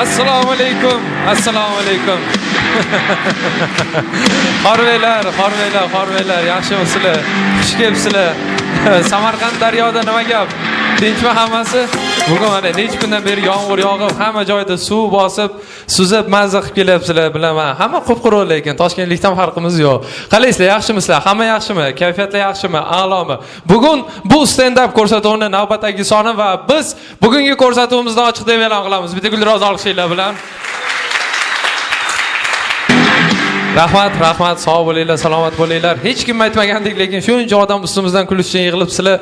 Assalomu alaykum. Assalomu alaykum. Horveylar, horveylar, horveylar, yaxshimisizlar? Xush kelibsizlar. Samarqand daryoda nima gap? Tinchmi hammasi? Bugun mana necha kundan beri yomg'ir yog'ib, hamma joyda suv bosib, suzib, mazza qilib kelyapsizlar, bilaman. Hamma qup-quruq lekin Toshkentlikdan farqimiz yo'q. Qalaysizlar, yaxshimisizlar? Hamma yaxshimi? Kayfiyatlar yaxshimi? A'lomi? Bugun bu stand-up ko'rsatuvining navbatdagi soni va biz bugungi ko'rsatuvimizni ochiq deb e'lon qilamiz. Bitta gulroz olqishlar bilan. Rahmat, rahmat, sog' bo'linglar, salomat bo'linglar. Hech kim aytmagandek, lekin shuncha odam ustimizdan kulish uchun yig'ilibsizlar.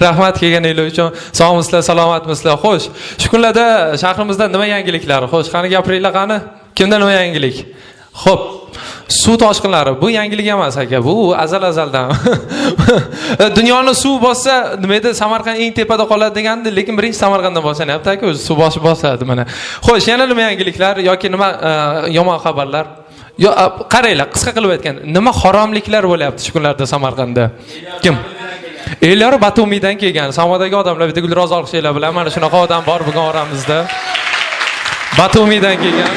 Rahmat kelganinglar uchun. Sog'misizlar, salomatmisizlar. Xo'sh, shu kunlarda shahrimizda nima yangiliklar? Xo'sh, qani gapiringlar qani? Kimda nima yangilik? Xo'p, suv toshqinlari bu yangilik emas aka, bu azal-azaldan. Dunyoni suv bossa, nima edi, Samarqand eng tepada qoladi degandi, lekin birinchi Samarqanddan boshlanyapti aka, o'zi suv bosib bosadi mana. Xo'sh, yana nima yangiliklar yoki nima yomon xabarlar? Yo, qaranglar, qisqa qilib aytganda, nima haromliklar bo'lyapti shu kunlarda Samarqandda? Kim? Elyor Batumidan kelgan. Samodagi odamlar bitta gulroz olqishlar bilan mana shunaqa odam bor bugun oramizda. Batumidan kelgan.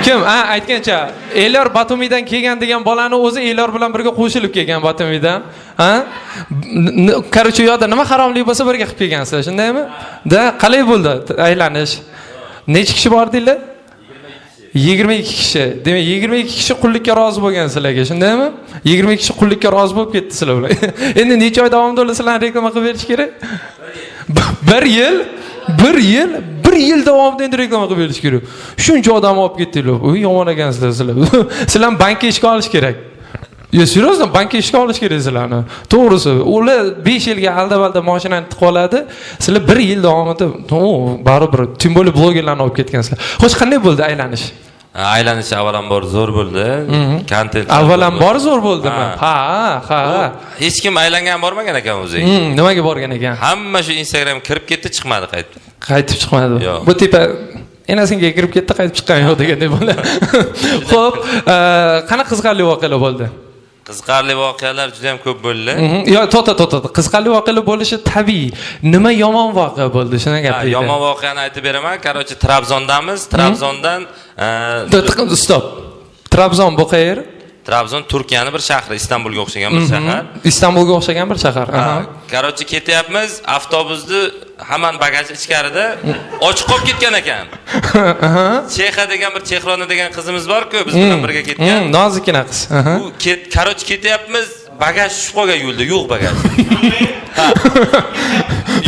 Kim? Ha, aytgancha, Elyor Batumidan kelgan degan bolani o'zi Elyor bilan birga qo'shilib kelgan Batumidan. Ha? Короче, u yoqda nima haromlik bo'lsa birga qilib kelgansizlar, shundaymi? Da, qalay bo'ldi aylanish? Necha kishi bordinglar? 22 kishi. Demak, 22 kishi qullikka rozi bo'lgan sizlarga, shundaymi? 22 kishi qullikka rozi bo'lib ketdi sizlar bilan. Endi necha oy davomida ular sizlarni reklama qilib berish kerak? Bir yil, bir yil, bir yil davomida endi reklama qilib berish kerak. Shuncha odam olib ketdinglar. Uy, yomon ekansizlar sizlar. Sizlarni bankka ishga olish kerak. Yo, серьезно, bankka ishga olish kerak sizlarni. To'g'risi, ular 5 yilga aldab-aldab mashinani tiqib oladi. Sizlar 1 yil davomida, baribir, тем более blogerlarni olib ketgansizlar. Xo'sh, qanday bo'ldi aylanish? Aylanish avvalambor zo'r bo'ldi. Kontent. Avvalambor zo'r bo'ldimi? Ha, ha. Hech kim aylangan bormagan ekan o'zi. Nimaga borgan ekan? Hamma shu Instagram kirib ketdi, chiqmadi qaytib. Qaytib chiqmadi. Yo'q. Bu tepa enasiga kirib ketdi, qaytib chiqqan yo'q degandek bo'ldi. Xo'p, qanaqa qiziqarli voqealar bo'ldi? Qiziqarli voqealar juda ham ko'p bo'ldi. Yo, to'xta, to'xta. Qiziqarli voqealar bo'lishi tabiiy. Nima yomon voqea bo'ldi? Shuni gapiring. Yomon voqeani aytib beraman. Короче, Trabzondamiz. Trabzondan Stop. Trabzon bu qayer? Trabzon Turkiyaning bir shahri, Istanbulga o'xshagan bir shahar. Istanbulga o'xshagan bir shahar. Короче, ketyapmiz, avtobusni hammani bagaji ichkarida ochiq qolib ketgan ekan. Chexa degan bir Chehrona degan qizimiz bor-ku, biz bilan birga ketgan. Nozikkina qiz. U короче, ketyapmiz, bagaj tushib qolgan yo'lda, yo'q bagaj.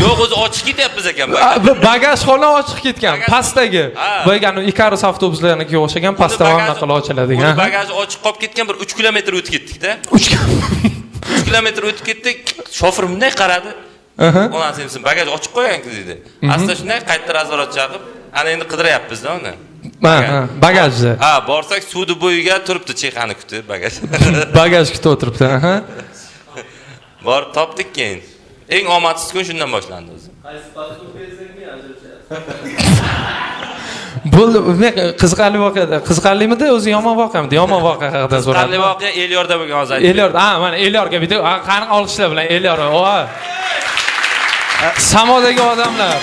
Yo'q, o'zi ochiq ketyapmiz ekan bagaj. Bagajxona ochiq ketgan, pastdagi. Boyagi Icarus avtobuslariga o'xshagan pastda mana bunaqa ochiladigan. Bagaj ochiq qolib ketgan, bir 3 kilometr o'tib ketdik-da. 3 kilometr o'tib ketdik, shofir bunday qaradi. Onasi sen bagaj ochiq qo'ygan-ku dedi. Aslida shunday qaytdi razворот chaqib, ana endi qidiryapmiz-da uni. Ha, bagajni. Ha, borsak suvni bo'yiga turibdi, chexani kutib bagaj. Bagaj kutib o'tiribdi. Borib topdik keyin. Eng omadsiz kun shundan boshlandi o'zi. Bo'ldi, qiziqarli voqea. Qiziqarlimidi o'zi yomon voqeamidi? Yomon voqea haqida so'radim. Qiziqarli voqea Elyorda bo'lgan hozir aytdim. Elyorda, ha, mana Elyorga bitta qani olqishlar bilan Elyor. O. Samodagi odamlar.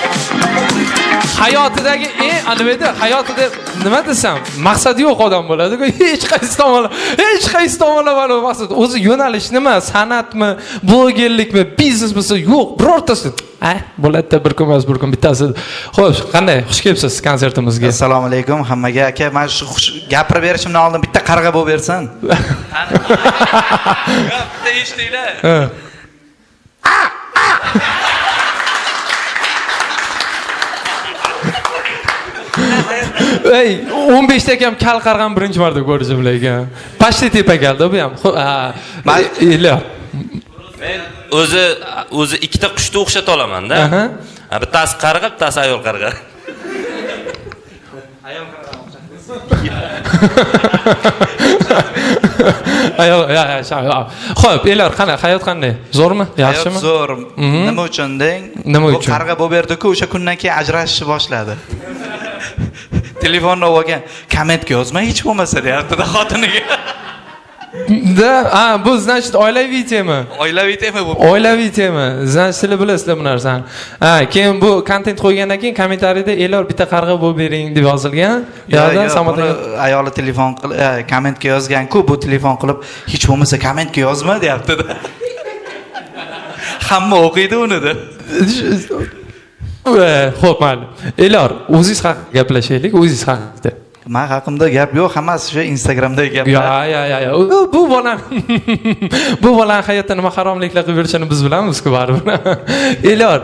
Hayotidagi eng nima edi? Hayotida nima desam, maqsadi yo'q odam bo'ladi-ku. Hech qaysi tomonlama, hech qaysi tomonlama maqsad. O'zi yo'nalish nima? San'atmi, blogerlikmi, biznesmi? Yo'q, birortasi. Bo'ladi-da, bir kun emas, bir kun bittasi. Xo'sh, qanday? Xush kelibsiz konsertimizga. Assalomu alaykum hammaga. Aka, men shu gapirib berishimdan oldin bitta qarg'a bo'lib bersin. Bitta eshitinglar. Ey, 15 ta ham kal qarg'an birinchi marta ko'rishim lekin. Pashti tepa keldi bu ham. Elyor. Men o'zi ikkita qushni o'xshata olaman-da. Bittasi qarg'a, bittasi ayol qarg'a. Ayol, ya, ya, ya. Xo'p, Elyor, qani, hayot qanday? Zo'rmi? Yaxshimi? Hayot zo'r. Nima uchun deng? Nima uchun? Bu qarg'a bo'lib berdi-ku, o'sha kundan keyin ajrashishni boshladi. Telefonni olgan, kommentga yozma hech bo'lmasa deyapti-da xotiniga. Да, a, bu значит oilaviy tema. Oilaviy tema bu. Oilaviy tema. Значит, sizlar bilasizlar bu narsani. Ha, keyin bu kontent qo'ygandan keyin kommentariyada Elyor bitta qarg'a bo'lib bering deb yozilgan. Yo'q, Yo'qda Samad buni aka. Ayoli telefon qilib, kommentga yozgan-ku, bu telefon qilib, hech bo'lmasa kommentga yozma deyapti-da. Hamma o'qiydi uni da. Xo'p, mayli. Elyor, o'zingiz haqida gaplashaylik, o'zingiz haqida. Men haqimda gap yo'q, hammasi shu Instagramdagi gaplar. Ya, ya, ya, ya. Bu bolani bu bolani hayotda nima haromliklar qilib yurishini biz bilamiz-ku baribir. Elyor,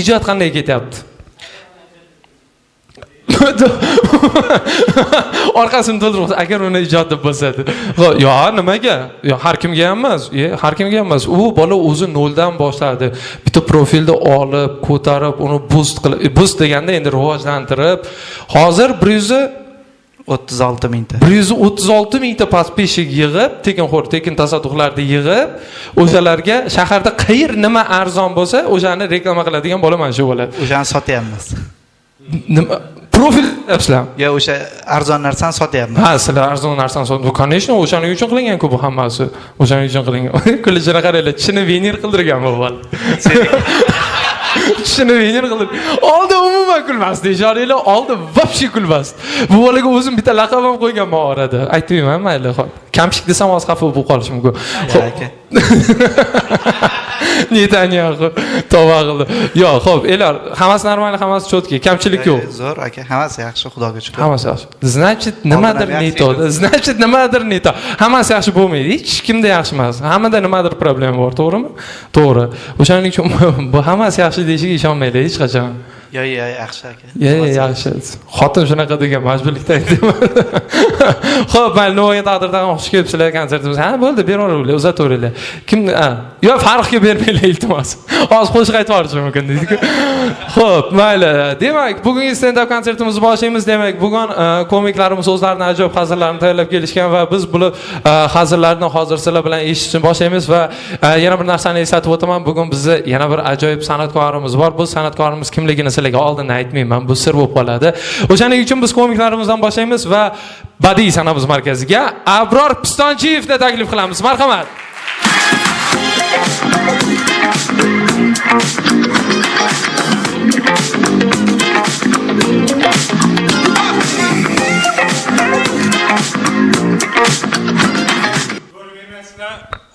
ijod qanday ketyapti? Orqasini to'ldirib, agar uni ijod deb bo'lsa. Xo'p, yo, nimaga? Yo, har kimga ham emas, har kimga ham emas. U bola o'zi noldan boshladi. Bitta profilni olib, ko'tarib, uni boost qilib, boost deganda endi rivojlantirib, hozir 36 mingta. 136 mingta подписчик yig'ib, tekinxo'r, tekin tasadduqlarni yig'ib, o'shalarga shaharda qayer nima arzon bo'lsa, o'shani reklama qiladigan bola mana shu bo'ladi. O'shani sotyapmiz. Nima profil deyapsizlar? Yo, o'sha arzon narsani sotyapmiz. Ha, sizlar arzon narsani sotib, конечно, o'shaning uchun qilingan-ku bu hammasi. O'shaning uchun qilingan. Kulishini qaranglar, tishini venir qildirgan bu bola. Tishini venir qildirgan. Oldin umuman kulmasdi, ishoninglar, oldin вообще kulmasdi. Bu bolaga o'zim bitta laqab ham qo'yganman orada. Aytmayman, mayli, xo'p. Kamchik desam hozir xafa bo'lib qolishi mumkin. Xo'p. Aka. Netanyahu tavba qildi. Yo'q, xo'p, Elyor, hammasi normal, hammasi чётко, kamchilik yo'q. Zo'r aka, hammasi yaxshi, Xudoga shukr. Hammasi yaxshi. Значит, nimadir Oldin ham не yaxshi то. edi. Значит, nimadir не то. Hammasi yaxshi bo'lmaydi. Hech kimda yaxshi emas. Hammada nimadir problema bor, to'g'rimi? To'g'ri. O'shaning uchun bu hammasi yaxshi deyishiga ishonmaydi hech qachon. Yo, yo, yaxshi aka. Ya, ya, yaxshi. Xotin shunaqa degan majburlikda aytdim. Xo'p, mayli, nima bo'lgan taqdirda ham xush kelibsizlar konsertimizga. Ha, bo'ldi, beraveringlar, uzataveringlar. Kim, ha, yo, Farruxga bermanglar, iltimos. Hozir qo'shiq aytib yuborishi mumkin deydi-ku. Xo'p, mayli. Demak, bugungi stand-up konsertimizni boshlaymiz. Demak, bugun komiklarimiz o'zlarini ajoyib hazillarni tayyorlab kelishgan va biz bu hazillarni hozir sizlar bilan eshitishni boshlaymiz va yana bir narsani eslatib o'taman. Bugun bizni yana bir ajoyib san'atkorimiz bor. Bu san'atkorimiz kimligini sizlarga oldindan aytmayman, bu sir bo'lib qoladi. O'shaning uchun biz komiklarimizdan boshlaymiz va badiiy san'at markaziga Abror Pistonchiyevni taklif qilamiz. Marhamat.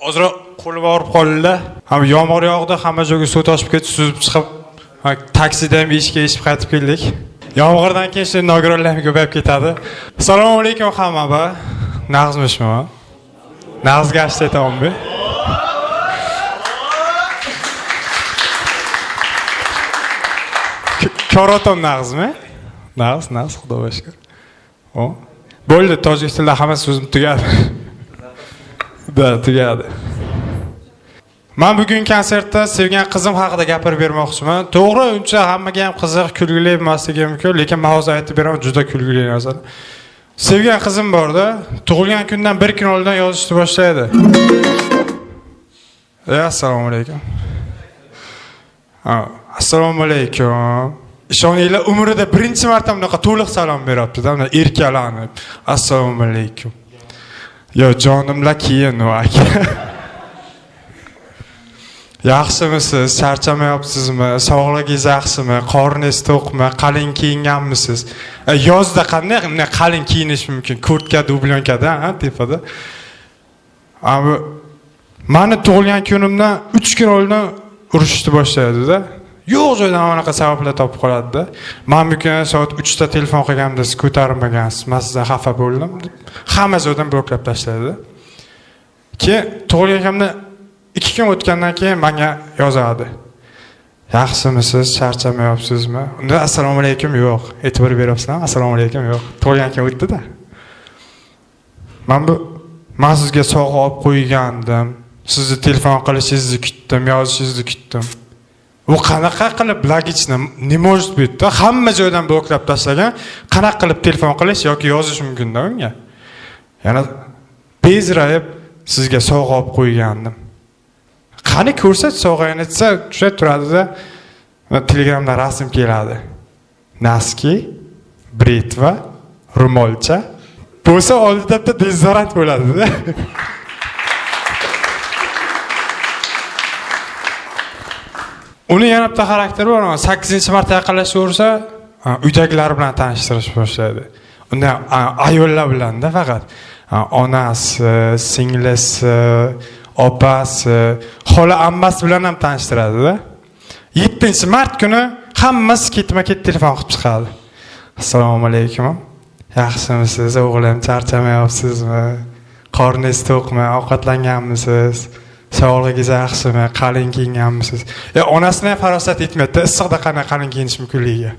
Ozroq qo'lim og'rib qoldi. Ham yomg'ir yog'di, hamma joyga suv toshib ketdi, suzib chiqib, ha, taksida ham eshikka eshib qaytib keldik. Yomg'irdan keyin shu nogironlar ham ko'payib ketadi. Assalomu alaykum hamma. Nag'zmishmi? Nag'zga ashta aytamanmi? Ko'ratom nag'zmi? Nag'z, nag'z, Xudoga shukr. O. Bo'ldi, tojik tilida hamma so'zim tugadi. Da, tugadi. Men bugun konsertda sevgan qizim haqida gapirib bermoqchiman. To'g'ri, uncha hammaga ham qiziq, kulgili emasligi mumkin, lekin men hozir aytib beraman, juda kulgili narsani. Sevgan qizim borda, tug'ilgan kundan bir kun oldin yozishni boshlaydi. Assalomu alaykum. Ha, assalomu alaykum. Ishoninglar, umrida birinchi marta bunaqa to'liq salom beryapti-da, bunday erkalanib. Assalomu alaykum. Yo, jonimla keyin u aka. Yaxshimisiz? Charchamayapsizmi? Sog'ligingiz yaxshimi? Qorningiz to'qmi? Qalin kiyinganmisiz? Yozda qanday bunday qalin kiyinish mumkin? Kurtka, dublyonкада, ha, tepada. Abi, mani tug'ilgan kunimdan 3 kun oldin urushishni boshlaydi-da. Yo'q joydan anaqa sabablar topib qoladi-da. Men bu kuni soat 3 da telefon qilganimda siz ko'tarmagansiz, men sizdan xafa bo'ldim deb hamma joydan bloklab tashladi. Keyin tug'ilgan kunimdan 2 kun o'tgandan keyin menga yozadi. Yaxshimisiz, charchamayapsizmi? Unda assalomu alaykum yo'q. E'tibor beryapsizlarmi? Assalomu alaykum yo'q. Tug'ilgan kun o'tdi-da. Men sizga sovg'a olib qo'ygandim. Sizni telefon qilishingizni kutdim, yozishingizni kutdim. U qanaqa qilib logichni не может быть-da, hamma joydan bloklab tashlagan, qanaqa qilib telefon qilish yoki yozish mumkin-da unga? Yana bezrayib sizga sovg'a olib qo'ygandim. Qani ko'rsat sovg'angni desa, tusha turadida, Telegramda rasm keladi. Naski, britva, ro'molcha, Bo'lsa oldida bitta dezodorant bo'ladi-da. Uni yana bitta xarakteri bor, 8-marta yaqinlashaversa, uydagilar bilan tanishtirish boshlaydi. Unda ayollar bilan-da faqat. Onasi, singlisi, opasi, xola ammasi bilan ham tanishtiradi-da. 7-mart kuni hammasi ketma-ket telefon qilib chiqadi. Assalomu alaykum. Yaxshimisiz, o'g'lim, charchamayapsizmi? Qorningiz to'qmi? Ovqatlanganmisiz? Sog'lig'ingiz yaxshimi? Qalin kiyinganmisiz? Onasini ham farosat yetmaydi, issiqda qanday qalin kiyinish mumkinligiga.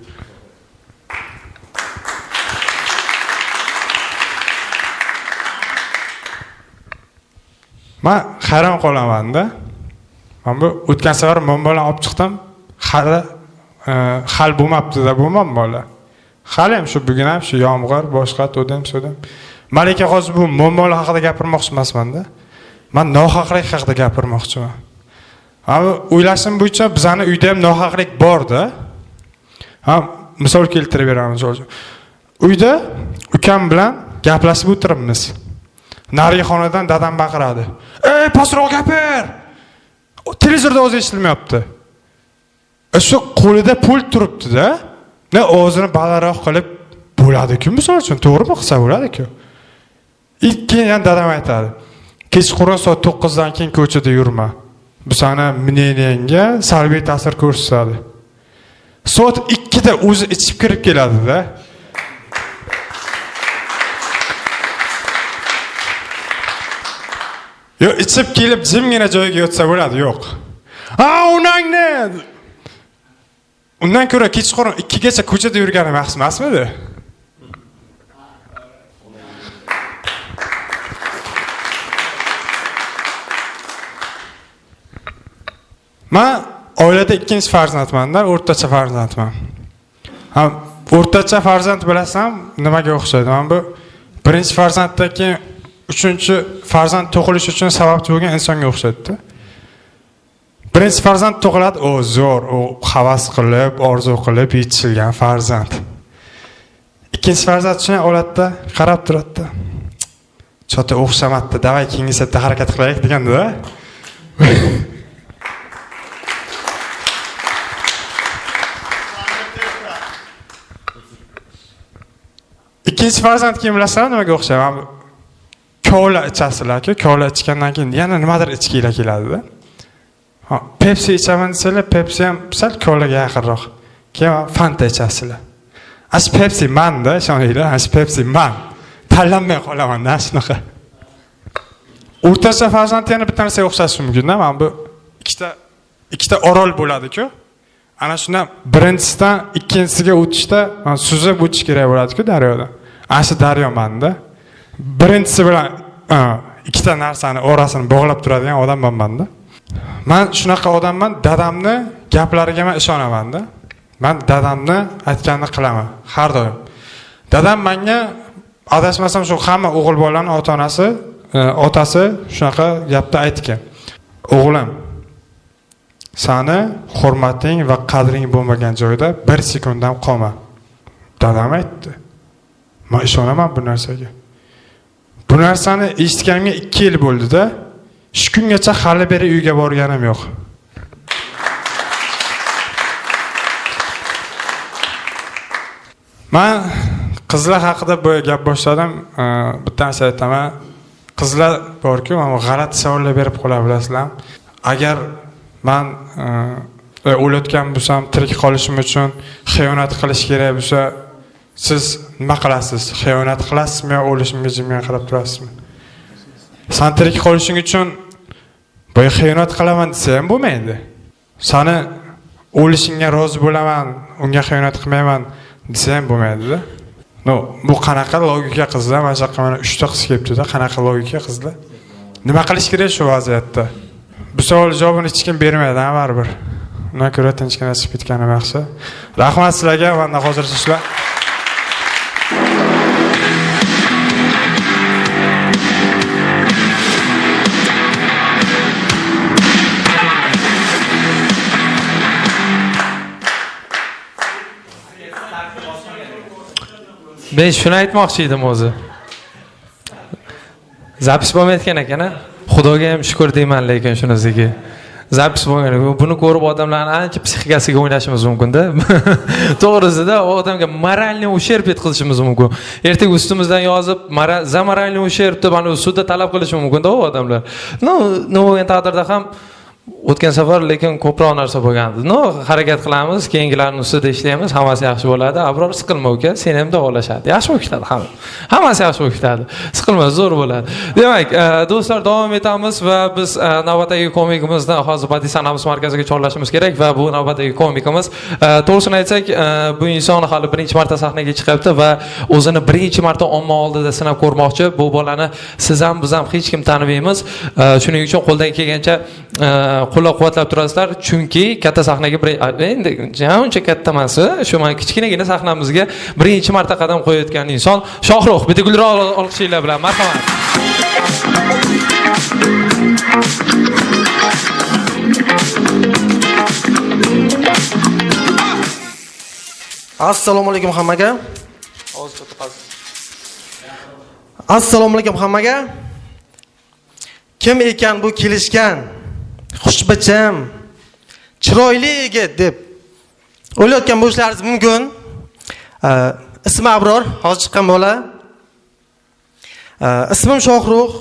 Men hayron qolaman-da. Men bu o'tgan safar muammolarni olib chiqdim. Hali hal bo'lmabdi-da bu muammolar. Hali ham shu bugun ham shu yomg'ir, boshqa to'dim-so'dim. Men lekin hozir bu muammolar haqida gapirmoqchi emasman-da. Men nohaqlik haqida gapirmoqchiman. Ammo o'ylashim bo'yicha bizani uyda ham nohaqlik bor-da. Ha, misol keltirib beraman misol uchun. Uyda ukam bilan gaplashib o'tiribmiz. Narigi xonadan dadam baqiradi. "Ey, pastroq gapir!" Televizorda o'zi eshitilmayapti. Shu qo'lida pult turibdi-da. Ne o'zini balandroq qilib bo'ladi-ku, misol uchun, to'g'rimi qilsa bo'ladi-ku. Keyin yana dadam aytadi. Kechqurun soat 9 dan keyin ko'chada yurma. Bu seni мнениеңga salbiy ta'sir ko'rsatadi. Soat 2 da o'zi ichib kirib keladi-da. Yo, ichib kelib jimgina joyiga yotsa bo'ladi, yo'q. Ha, onangni. Undan ko'ra kechqurun 2 gacha ko'chada yurganim yaxshi emasmidi? Men oilada ikkinchi farzandman-da, o'rtacha farzandman. Ha, o'rtacha farzand bilasam nimaga o'xshaydi? Men bu birinchi farzanddan keyin uchinchi farzand tug'ilishi uchun sababchi bo'lgan insonga o'xshaydi-da. Birinchi farzand tug'iladi, o zo'r, u havas qilib, orzu qilib yetishilgan farzand. Ikkinchi farzand shunday oladida, qarab turadi-da. Chota o'xshamaddi, davay keyingi setda harakat qilaylik deganda-da. Ikkinchi farzand keyin bilasizlar nimaga o'xshaydi? Kola ichasizlar-ku, kola ichgandan keyin yana nimadir ichkinglar keladi-da. Ha, Pepsi ichaman desalar, Pepsi ham sal kolaga yaqinroq. Keyin Fanta ichasizlar. Ash Pepsi man-da, ishoninglar, ash Pepsi man. Tanlanmay qolaman-da, shunaqa. O'rtacha farzand yana bitta narsaga o'xshashi mumkin-da. Mana bu ikkita orol bo'ladi-ku. Ana shundan birinchisidan ikkinchisiga o'tishda suzib o'tish kerak bo'ladi-ku daryodan. Ana shu daryo manda. Birinchisi bilan ikkita narsani orasini bog'lab turadigan odamman menda. Men shunaqa odamman, dadamni gaplariga men ishonaman-da. Men dadamni aytganini qilaman har doim. Dadam menga adashmasam shu hamma o'g'il bolani ota-onasi, otasi shunaqa gapni aytgan. O'g'lim, sani hurmating va qadring bo'lmagan joyda bir sekund ham qolma. Dadam aytdi. Men ishonaman bu narsaga. Bu narsani eshitganimga 2 yil bo'ldi-da. Shu kungacha hali beri uyga borganim yo'q. Men qizlar haqida boya gap boshladim. Bitta narsa aytaman. Qizlar bor-ku, mana g'alati savollar berib qo'yadi, bilasizlar. Agar men o'layotgan bo'lsam, tirik qolishim uchun xiyonat qilish kerak bo'lsa, siz nima qilasiz? Xiyonat qilasizmi yo o'lishimga jimgina qarab turasizmi? San tirik qolishing uchun boya xiyonat qilaman desa ham bo'lmaydi. Sani o'lishingga rozi bo'laman, unga xiyonat qilmayman desa ham bo'lmaydi-da. No, bu qanaqa logika qizlar? Mana shu yoqqa mana 3 ta qiz kelibdi-da, qanaqa logika qizlar? Nima qilish kerak shu vaziyatda? Bu savol javobini hech kim bermaydi, ha, baribir. Undan ko'ra tinchgina chiqib ketganim yaxshi. Rahmat sizlarga, mana hozircha shular. Men shuni aytmoqchi edim o'zi. Zapis bo'lmayotgan ekan a? Xudoga ham shukur deyman, lekin shunisiga. Zapis bo'lgan. Buni ko'rib odamlarni ancha psixikasiga o'ynashimiz mumkin-da. To'g'risida u odamga moralniy ущерб yetkazishimiz mumkin. Ertaga ustimizdan yozib, za moralniy ущерб deb ana sudda talab qilishi mumkin-da u odamlar. No, nima bo'lgan taqdirda ham o'tgan safar lekin ko'proq narsa bo'lgandi. No, harakat qilamiz, keyingilarni ustida ishlaymiz, hammasi yaxshi bo'ladi. Abror, siqilma uka, seni ham davolashadi. Yaxshi bo'lib ketadi hamma. Hammasi yaxshi bo'lib ketadi. Siqilma, zo'r bo'ladi. Demak, do'stlar, davom etamiz va biz navbatdagi komikimizni hozir Badiiy san'at markaziga chorlashimiz kerak va bu navbatdagi komikimiz, to'g'risini aytsak, bu inson hali birinchi marta sahnaga chiqyapti va o'zini birinchi marta omma oldida sinab ko'rmoqchi. Bu bolani siz ham, biz ham hech kim tanimaymiz. Shuning uchun qo'ldan kelgancha qo'llab-quvvatlab turasizlar, chunki katta sahnaga endi uncha katta emas, shu mana kichkinagina sahnamizga birinchi marta qadam qo'yayotgan inson Shohrux. Bitta gulroq olqishinglar bilan marhamat. Assalomu alaykum hammaga. Assalomu alaykum hammaga. Kim ekan bu kelishgan, xushbichim, chiroyli yigit deb o'ylayotgan bo'lishlaringiz mumkin. Ismi Abror, hozir chiqqan bola. Ismim Shohrux.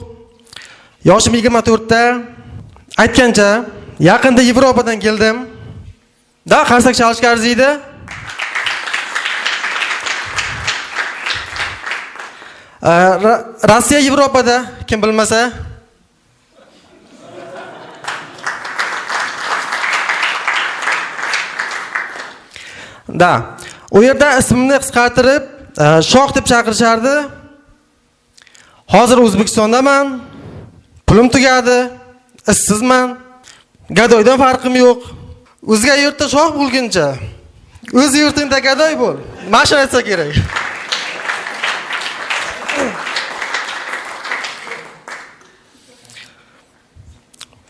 Yoshim 24 ta. Aytgancha, yaqinda Yevropadan keldim. Da qarsak chalishga arziydi. Rossiya Yevropada, kim bilmasa. Da, u yerda ismimni qisqartirib, Shoh deb chaqirishardi. Hozir O'zbekistondaman. Pulim tugadi, ishsizman. Gadoydan farqim yo'q. O'zga yurtda shoh bo'lguncha, o'z yurtingda gadoy bo'l. Mana shuni aytsa kerak.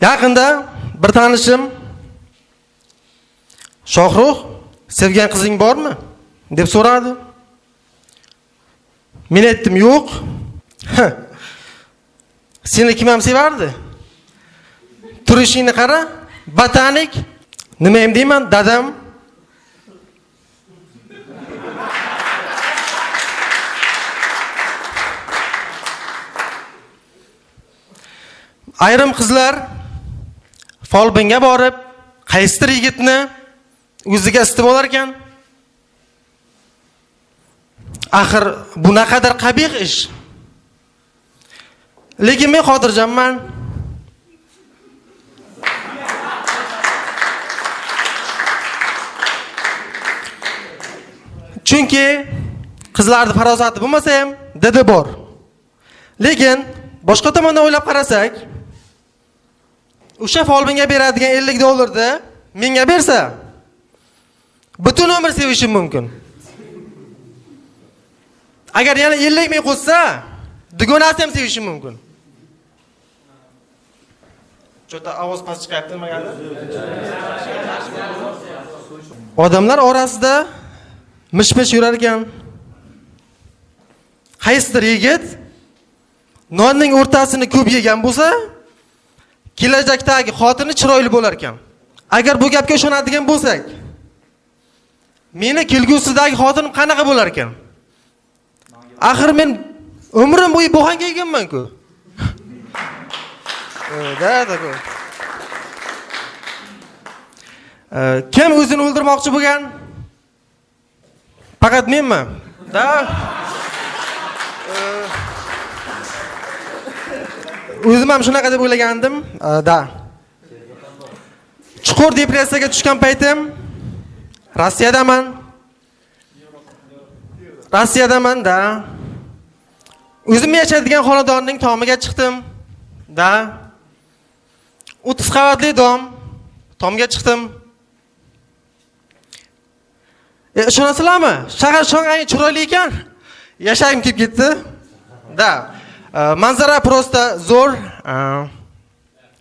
Yaqinda bir tanishim Shohrux, sevgan qizing bormi deb so'radi. Men aytdim, yo'q. Seni kim ham sevardi? Turishingni qara, botanik. Nima ham deyman, dadam. Ayrim qizlar folbinga borib, qaysidir yigitni o'ziga isitib olar ekan. Axir bu naqadar qabih ish. Lekin men xotirjamman. Chunki qizlarning farosati bo'lmasa ham didi bor. Lekin boshqa tomondan o'ylab qarasak, o'sha folbinga beradigan 50 dollarni menga bersa, butun umr sevishim mumkin. Agar yana 50 ming qo'shsa, dugonasi ham sevishim mumkin. Cho'ta ovoz past chiqyapti nimagadir? Odamlar orasida mish-mish yurar ekan. Qaysidir yigit nonning o'rtasini ko'p yegan bo'lsa, kelajakdagi xotini chiroyli bo'lar ekan. Agar bu gapga ishonadigan bo'lsak, meni kelgusidagi xotinim qanaqa bo'lar ekan? Axir men umrim bo'yi bo'xanga yeganman-ku. Da, da. Kim o'zini o'ldirmoqchi bo'lgan? Faqat menmi? Da. O'zim ham shunaqa deb o'ylagandim. Da. Chuqur depressiyaga tushgan paytim Rossiyadaman. Rossiyadaman da. O'zim yashaydigan xonadonning tomiga chiqdim. Da. 30 qavatli dom, tomga chiqdim. Ishonasizlarmi? Shahar Shanghai chiroyli ekan. Yashagim kelib ketdi. Da. Manzara prosta zo'r.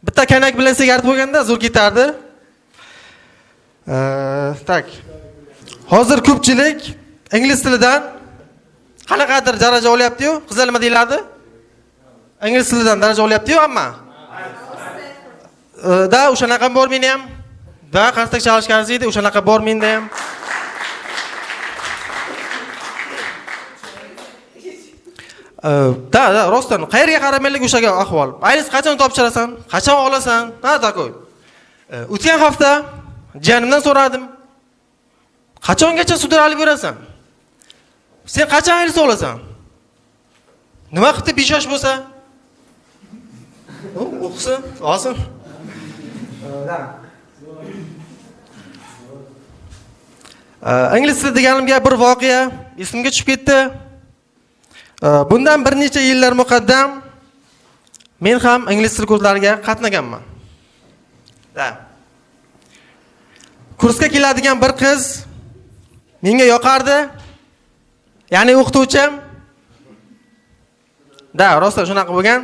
Bitta konyak bilan sigaret bo'lganda zo'r ketardi. Tak. Hozir ko'pchilik ingliz tilidan qanaqadir daraja olyapti-yu, qizlar nima deyiladi? Ingliz tilidan daraja olyapti-yu hamma. Da, o'shanaqa bor meni ham. Da, qarsak chalishga arziydi, o'shanaqa bor menda ham. Da, da, rostdan qayerga qaramaylik o'shaga ahvol. Ayniqsa qachon topshirasan? Qachon olasan? Ha, takoy. O'tgan hafta jiyanimdan so'radim. Qachongacha sudralib yurasan? Sen qachon IELTS olasan? Nima qilibdi 5 yosh bo'lsa? O'qisin, olsin. Ingliz tili deganimga bir voqea esimga tushib ketdi. Bundan bir necha yillar muqaddam men ham ingliz tili kurslariga qatnaganman. Da. Kursga keladigan bir qiz menga yoqardi. Ya'ni o'qituvchim. Da, rostdan shunaqa bo'lgan.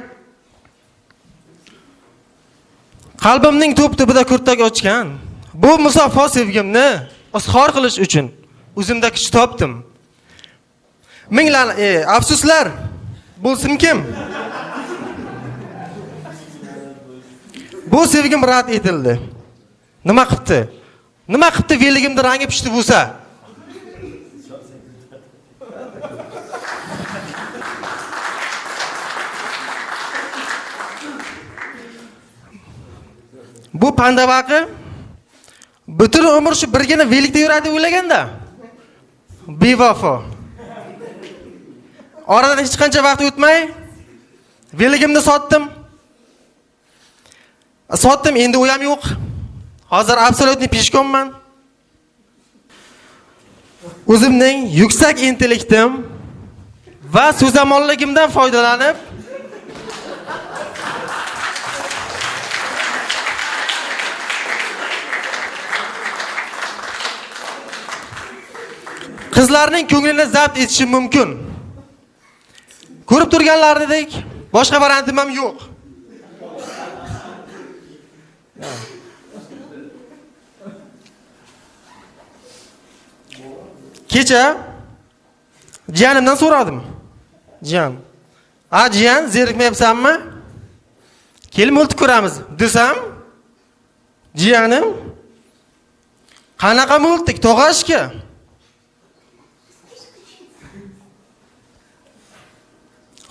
Qalbimning to'p tubida kurtak ochgan bu musaffo sevgimni izhor qilish uchun o'zimda kuch topdim. Minglar afsuslar bo'lsin kim? Bu sevgim rad etildi. Nima qilibdi? Nima qilibdi veligimda rangi pishdi bo'lsa? Bu pandavaqi butun umr shu birgina velikda yuradi deb o'ylaganda. Bevafo. Oradan hech qancha vaqt o'tmay veligimni sotdim. Sotdim, endi u ham yo'q. Hozir absolyutniy pishkonman. O'zimning yuksak intellektim va so'zamonligimdan foydalanib qizlarning ko'nglini zabt etishim mumkin. Ko'rib turganlaridek boshqa variantim ham yo'q. Kecha jiyanimdan so'radim. Jiyan. "A jiyan, zerikmayapsanmi? Kel multik ko'ramiz" desam, jiyanim "Qanaqa multik, tog'ashka?"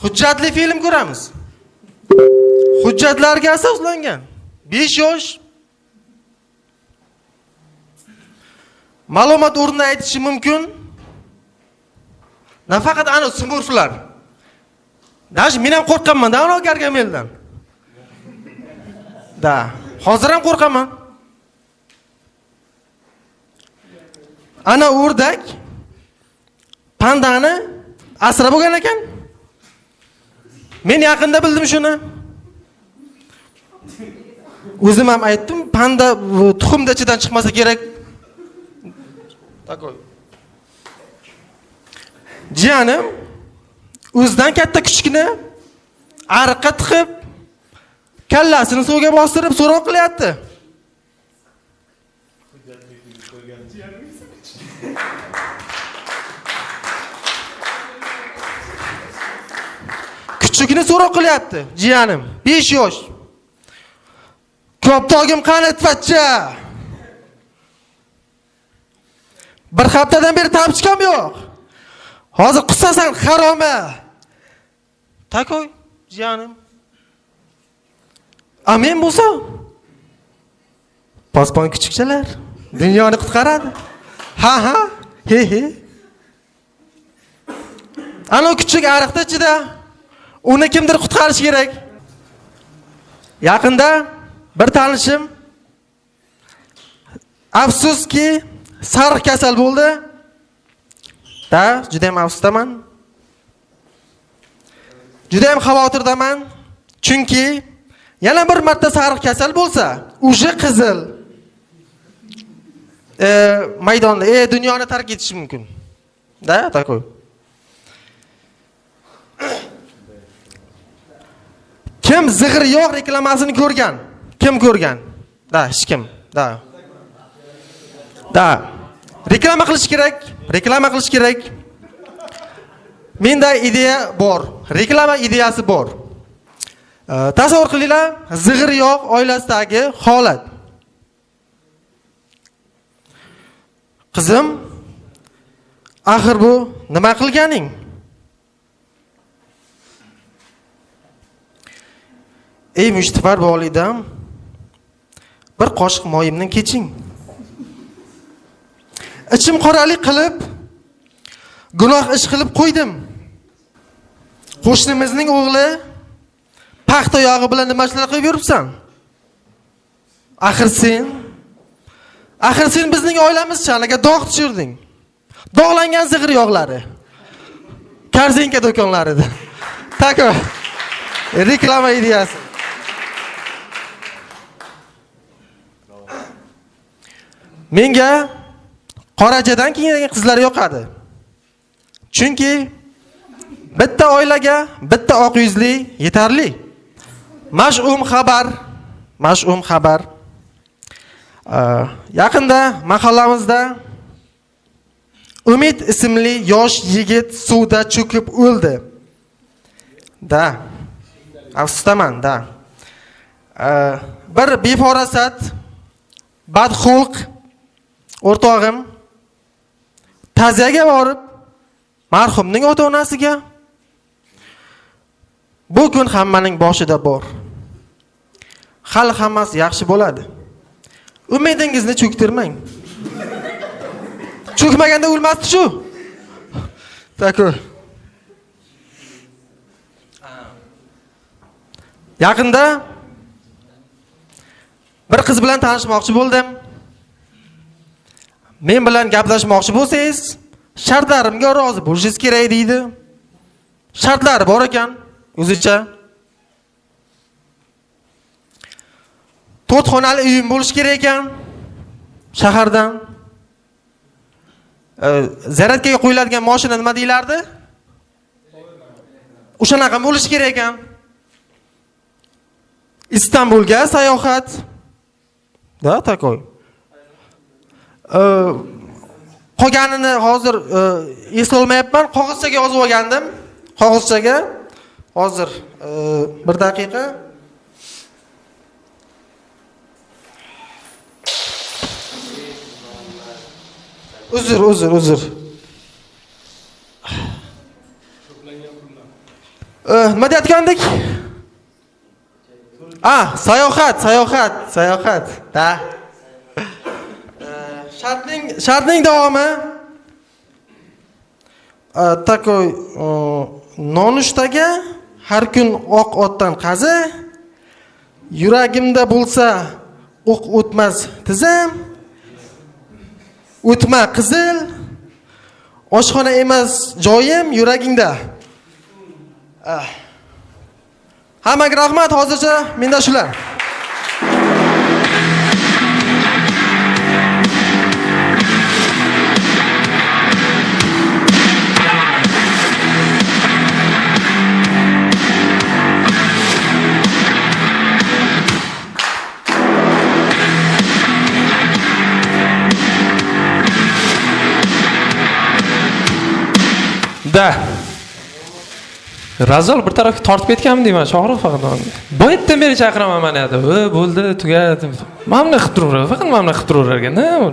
Hujjatli film ko'ramiz. Hujjatlarga asoslangan. 5 yosh. Ma'lumot o'rnida aytishi mumkin. Nafaqat ana smurflar. Даже men ham qo'rqaman-da ana Gargameldan. Da, hozir ham qo'rqaman. Ana o'rdak pandani asrab bo'lgan ekan. Men yaqinda bildim shuni. O'zim ham aytdim, panda tuxumdachidan chiqmasa kerak. Takoy. Jiyanim o'zidan katta kuchukni ariqqa tiqib, kallasini suvga bostirib so'roq qilyapti. Kuchukni so'roq qilyapti jiyanim, 5 yosh. Koptogim qani itvatcha? Bir haftadan beri tapchikam yo'q. Hozir qusasan haroma. Takoy jiyanim. A men bo'lsa posbon kuchukchalar dunyoni qutqaradi. Ha ha, he he. Ana kuchuk ariqda ichida. Uni kimdir qutqarish kerak. Yaqinda bir tanishim afsuski sariq kasal bo'ldi. Da, juda ham afsusdaman. Juda ham xavotirdaman. Chunki yana bir marta sariq kasal bo'lsa, uje qizil maydonda, dunyoni tark etishi mumkin. Da, takoy. Kim zig'ir yog' reklamasini ko'rgan? Kim ko'rgan? Da, hech kim. Da. Da. Reklama qilish kerak, reklama qilish kerak. Menda ideya bor, reklama ideyasi bor. Tasavvur qilinglar, zig'ir yog' oilasidagi holat. Qizim, axir bu nima qilganing? Ey mushtipar volidam, bir qoshiq moyimdan keching. Ichim qoralik qilib, gunoh ish qilib qo'ydim. Qo'shnimizning o'g'li paxta yog'i bilan nima ishlar qilib yuribsan? Axir sen bizning oilamiz sha'niga dog' tushirding. Dog'langan zig'ir yog'lari. Korzinka do'konlarida. Tako. Reklama ideyasi. Menga qorajadan kiyingan qizlar yoqadi. Chunki bitta oilaga bitta oq yuzli yetarli. Mash'um xabar, mash'um xabar. Yaqinda mahallamizda Umid ismli yosh yigit suvda cho'kib o'ldi. Da. Afsusdaman, da. Bir befarosat, badxulq o'rtog'im ta'ziyaga borib, marhumning ota-onasiga bu kun hammaning boshida bor. Hali hammasi yaxshi bo'ladi. Umidingizni cho'ktirmang. Cho'kmaganda o'lmasdi shu. Tako. Yaqinda bir qiz bilan tanishmoqchi bo'ldim. Men bilan gaplashmoqchi bo'lsangiz, shartlarimga rozi bo'lishingiz kerak deydi. Shartlari bor ekan, o'zicha. 4 xonali uyim bo'lishi kerak ekan shahardan. Zaryadkaga qo'yiladigan mashina nima deyilardi? O'shanaqa bo'lishi kerak ekan. Istanbulga sayohat. Da, takoy. Qolganini hozir eslolmayapman. Qog'ozchaga yozib olgandim. Qog'ozchaga. Hozir bir daqiqa. Uzr. Nima deyotgandik? Sayohat. Da. Shartning davomi takoy nonushtaga har kun oq otdan qazi, yuragimda bo'lsa o'q o'tmas tizim, o'tma qizil, oshxona emas joyim yuragingda. Hammaga rahmat, hozircha menda shular. Da. Razol bir tarafga tortib ketganmi deyman, Shohrux faqat. Boyatdan beri chaqiraman mana yerda. Bo'ldi, tugadi. Mana bunday qilib turaveradi, faqat mana bunday qilib turaverar ekan. Nima?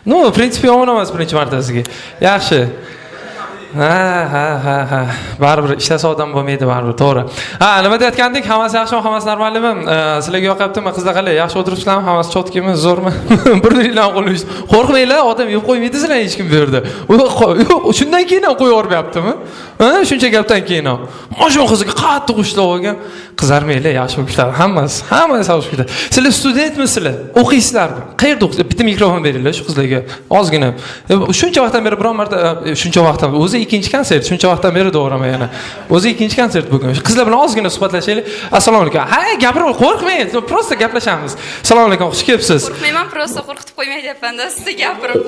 No, в принципе yomon emas birinchi martasiga. Yaxshi. Ha. Baribir ishlasa odam bo'lmaydi baribir, to'g'ri. Ha, nima deyotgandik? Hammasi yaxshimi, hammasi normalmi? Sizlarga yoqyaptimi? Qizlar qalay? Yaxshi o'tiribsizlarmi? Hammasi chotkimi, zo'rmi? Bir-biringlarni qo'lini. Qo'rqmanglar, odam yeb qo'ymaydi sizlarni hech kim bu yerda. Yo'q, shundan keyin ham qo'yib yubormayaptimi? Ha, shuncha gapdan keyin ham. Mana qizga qattiq ushlab olgan. Qizarmanglar, yaxshi bo'lib ketadi. Hammasi yaxshi bo'lib ketadi. Sizlar studentmisizlar? O'qiysizlarmi? Qayerda o'qiysiz? Bitta mikrofon beringlar shu qizlarga. Ozgina. Shuncha vaqtdan beri biron marta, shuncha vaqtdan o'zi ikkinchi konsert, shuncha vaqtdan beri to'g'rimi yana. O'zi ikkinchi konsert bugun. Qizlar bilan ozgina suhbatlashaylik. Assalomu alaykum. Ha, gapirib qo'rqmang, prosta gaplashamiz. Assalomu alaykum, xush kelibsiz. Qo'rqmayman, prosta qo'rqitib qo'ymay deyapman-da, sizga gapirib.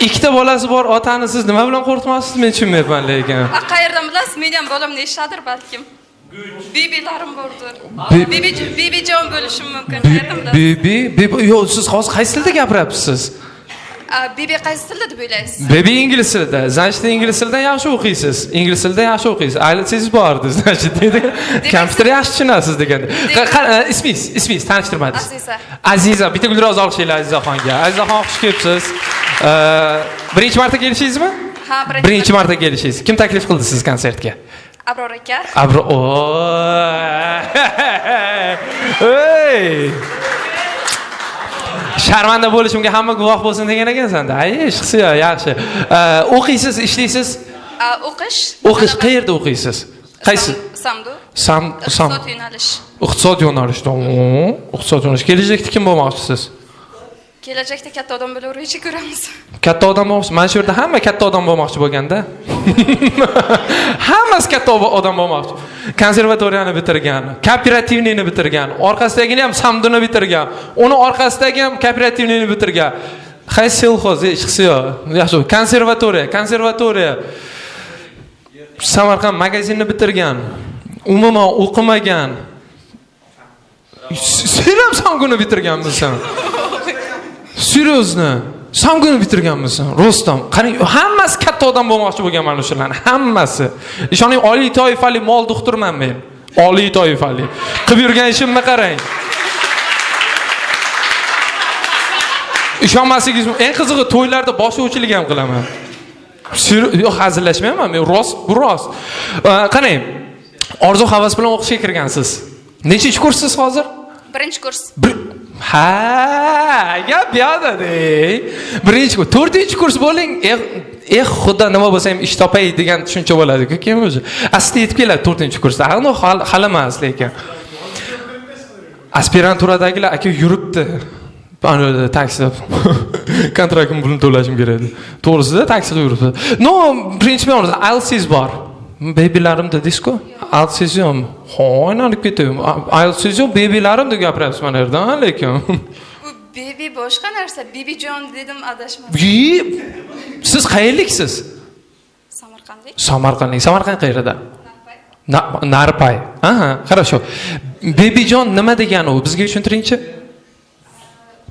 Ikkita bolasi bor otani siz nima bilan qo'rqitmoqchisiz, men tushunmayapman lekin. Qayerdan bilasiz? Meni ham bolamni eshitadir balkim. Bibilarim bordir. Bibijon bo'lishim mumkin. Qayerdan bilasiz? Bibi, yo'q, siz hozir qaysi tilda gapiryapsiz? Bibi qaysi tilda deb o'ylaysiz? Bibi ingliz tilida. Значит, ingliz tilidan yaxshi o'qiysiz. Ingliz tilida yaxshi o'qiysiz. IELTSingiz bor, значит, deydi. Kompyuter yaxshi tushunasiz deganda. Ismingiz tanishtirmadingiz. Aziza. Aziza, bitta gulroz olqishlaylik Azizaxonga. Azizaxon, xush kelibsiz. Birinchi marta kelishingizmi? Ha, birinchi marta kelishingiz. Kim taklif qildi sizni konsertga? Abror aka. Abror. Ey! Sharmanda bo'lishimga hamma guvoh bo'lsin degan ekansan-da. Ay, ishqisi yaxshi. O'qiysiz, ishlaysiz? O'qish. O'qish qayerda o'qiysiz? Qaysi? Samdu. Sam iqtisod yo'nalish. Iqtisod yo'nalishida. Iqtisod yo'nalish. Kelajakda kim bo'lmoqchisiz? Kelajakda katta odam bo'laverishni ko'ramiz. Katta odam bo'lmoqchi. Mana shu yerda hamma katta odam bo'lmoqchi bo'lganda. Hammasi katta odam bo'lmoqchi. Konservatoriyani bitirgan, kooperativniyni bitirgan, orqasidagini ham Samduni bitirgan, uni orqasidagi ham kooperativniyni bitirgan. Qaysi selxoz, ishqisi yo'q. Yaxshi, konservatoriya. Samarqand magazinni bitirgan, umuman o'qimagan. Sen ham Samguni bitirganmisan? Seriozni? Samguni bitirganmisan? Rostam. Qarang, hammasi katta odam bo'lmoqchi bo'lgan mana shularni, hammasi. Ishoning, oliy toifali mol doktorman men. Oliy toifali. Qilib yurgan ishimni qarang. Ishonmasangiz, eng qizig'i to'ylarda boshlovchilik ham qilaman. Yo'q, hazillashmayman men, rost, bu rost. Qarang, orzu havas bilan o'qishga kirgansiz. Nechinchi kurssiz hozir? Birinchi kurs. Ha, gap yo'q-da. Birinchi kurs, to'rtinchi kurs bo'ling. Eh, xudo, nima bo'lsa ham ish topay degan tushuncha bo'ladi-ku, keyin o'zi. Aslida yetib keladi to'rtinchi kursda. Anu hali emas lekin. Aspiranturadagilar aka yuribdi. Ana taksida kontraktim pulini to'lashim kerak edi. To'g'risida taksida yuribdi. No, birinchi IELTSingiz bor. Babylarim dedingiz-ku. IELTSingiz yo'qmi? Hoy, ketdim. IELTSingiz yo'q, babylarim deb gapiryapsiz mana yerdan, lekin. U baby boshqa narsa. Bibijon dedim, adashmadim. Siz qayerliksiz? Samarqandlik. Samarqandlik. Samarqand qayerda? Narpay. Aha, хорошо. Babyjon nima degani u? Bizga tushuntiringchi.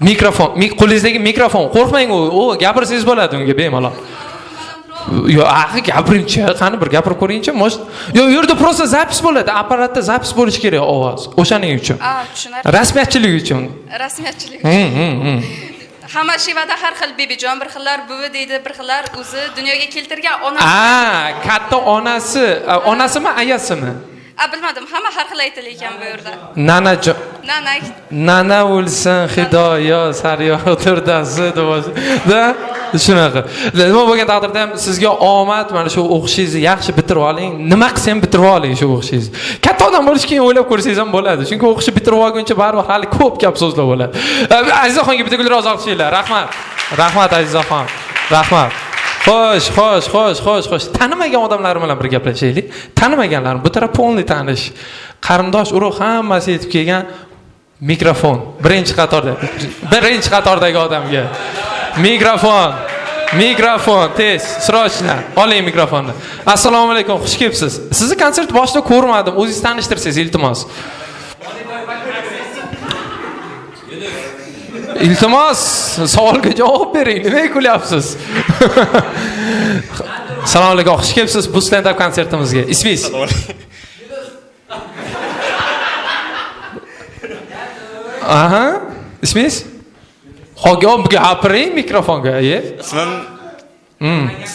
Mikrofon, qo'lingizdagi mikrofon. Qo'rqmang, u gapirsangiz bo'ladi unga bemalol. Yo'q, axir gapiringchi, qani bir gapirib ko'ringchi. Может, yo'q, u yerda просто zapis bo'ladi, apparatda zapis bo'lishi kerak ovoz. O'shaning uchun. Tushunarli. Rasmiyatchilik uchun. Rasmiyatchilik. Hamma shevada har xil bebijon, bir xillar buvi deydi, bir xillar o'zi dunyoga keltirgan onasi. Katta onasi, onasimi, ayasimi? Bilmadim, hamma har xil aytilar ekan bu yerda. Nanajon. Nana. Nana o'lsin, Xudoyo, saryo turdasi deb. Da, shunaqa. Nima bo'lgan taqdirda ham sizga omad, mana shu o'qishingizni yaxshi bitirib oling. Nima qilsa ham bitirib oling shu o'qishingizni. Katta odam bo'lish keyin o'ylab ko'rsangiz ham bo'ladi. Chunki o'qishni bitirib olguncha baribir hali ko'p gap so'zlar bo'ladi. Azizaxonga bitta gulroz olqishinglar. Rahmat. Rahmat Azizaxon. Rahmat. Xo'sh, xo'sh, xo'sh, xo'sh, xo'sh. Tanimagan odamlar bilan bir gaplashaylik. Tanimaganlar, bu taraf polniy tanish. Qarindosh, urug' hammasi yetib kelgan. Mikrofon. Birinchi qatorda. Birinchi qatordagi odamga. Mikrofon. Mikrofon, tez, срочно. Oling mikrofonni. Assalomu alaykum, xush kelibsiz. Sizni konsert boshida ko'rmadim. O'zingiz tanishtirsangiz, iltimos. Iltimos, savolga javob bering. Nimaga kulyapsiz? Assalomu alaykum, xush kelibsiz bu stand-up konsertimizga. Ismingiz? Aha, ismingiz? Hog'om, gapiring mikrofonga, Ismim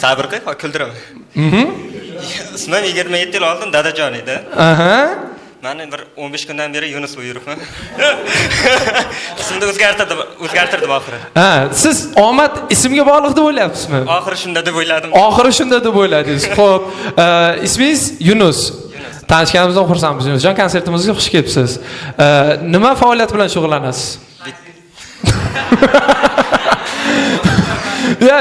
Sabr qil, kuldiraman. Ismim 27 yil oldin Dadajon edi. Aha. Meni bir 15 kundan beri Yunus bo'lib yuribman. Ismni o'zgartirdim oxiri. Ha, siz omad ismga bog'liq deb o'ylayapsizmi? Oxiri shunda deb o'yladim. Oxiri shunda deb o'yladingiz. Xo'p, ismingiz Yunus. Tanishganimizdan xursandmiz Yunusjon, konsertimizga xush kelibsiz. Nima faoliyat bilan shug'ullanasiz? Ya,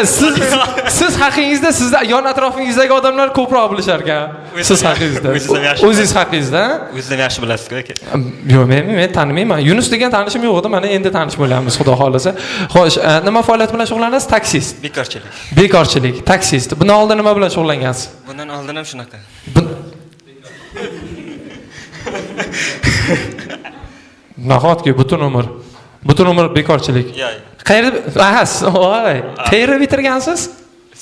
siz haqingizda sizni yon atrofingizdagi odamlar ko'proq bilishar ekan. Siz haqingizda. O'zingiz haqingizda. O'zingiz ham yaxshi bilasiz-ku aka. Yo'q, men tanimayman. Yunus degan tanishim yo'q edi, mana endi tanish bo'lamiz, xudo xolasa. Xo'sh, nima faoliyat bilan shug'ullanasiz? Taksist. Bekorchilik. Bekorchilik, taksist. Bundan oldin nima bilan shug'ullangansiz? Bundan oldin ham shunaqa. Nahotki butun umr. Butun umr bekorchilik. Qayerda? Aha, voy. Qayerda bitirgansiz?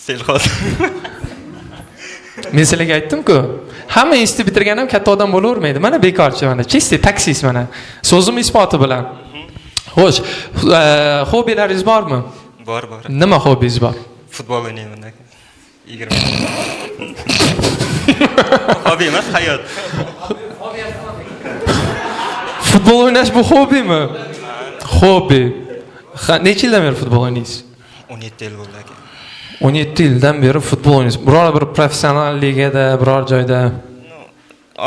Selxoz. Men sizlarga aytdim-ku, hamma institut bitirgan ham katta odam bo'lavermaydi. Mana bekorchi, mana чистый taksist mana. So'zim isboti bilan. Xo'sh, hobbilaringiz bormi? Bor, bor. Nima hobbingiz bor? Futbol o'ynayman aka. 20. Hobbi emas, hayot. Futbol o'ynash bu hobbimi? Hobbi. Necha yildan beri futbol o'ynaysiz? 17 yil bo'ldi aka. 17 yildan beri futbol o'ynaysiz. Biror bir professional ligada, biror joyda?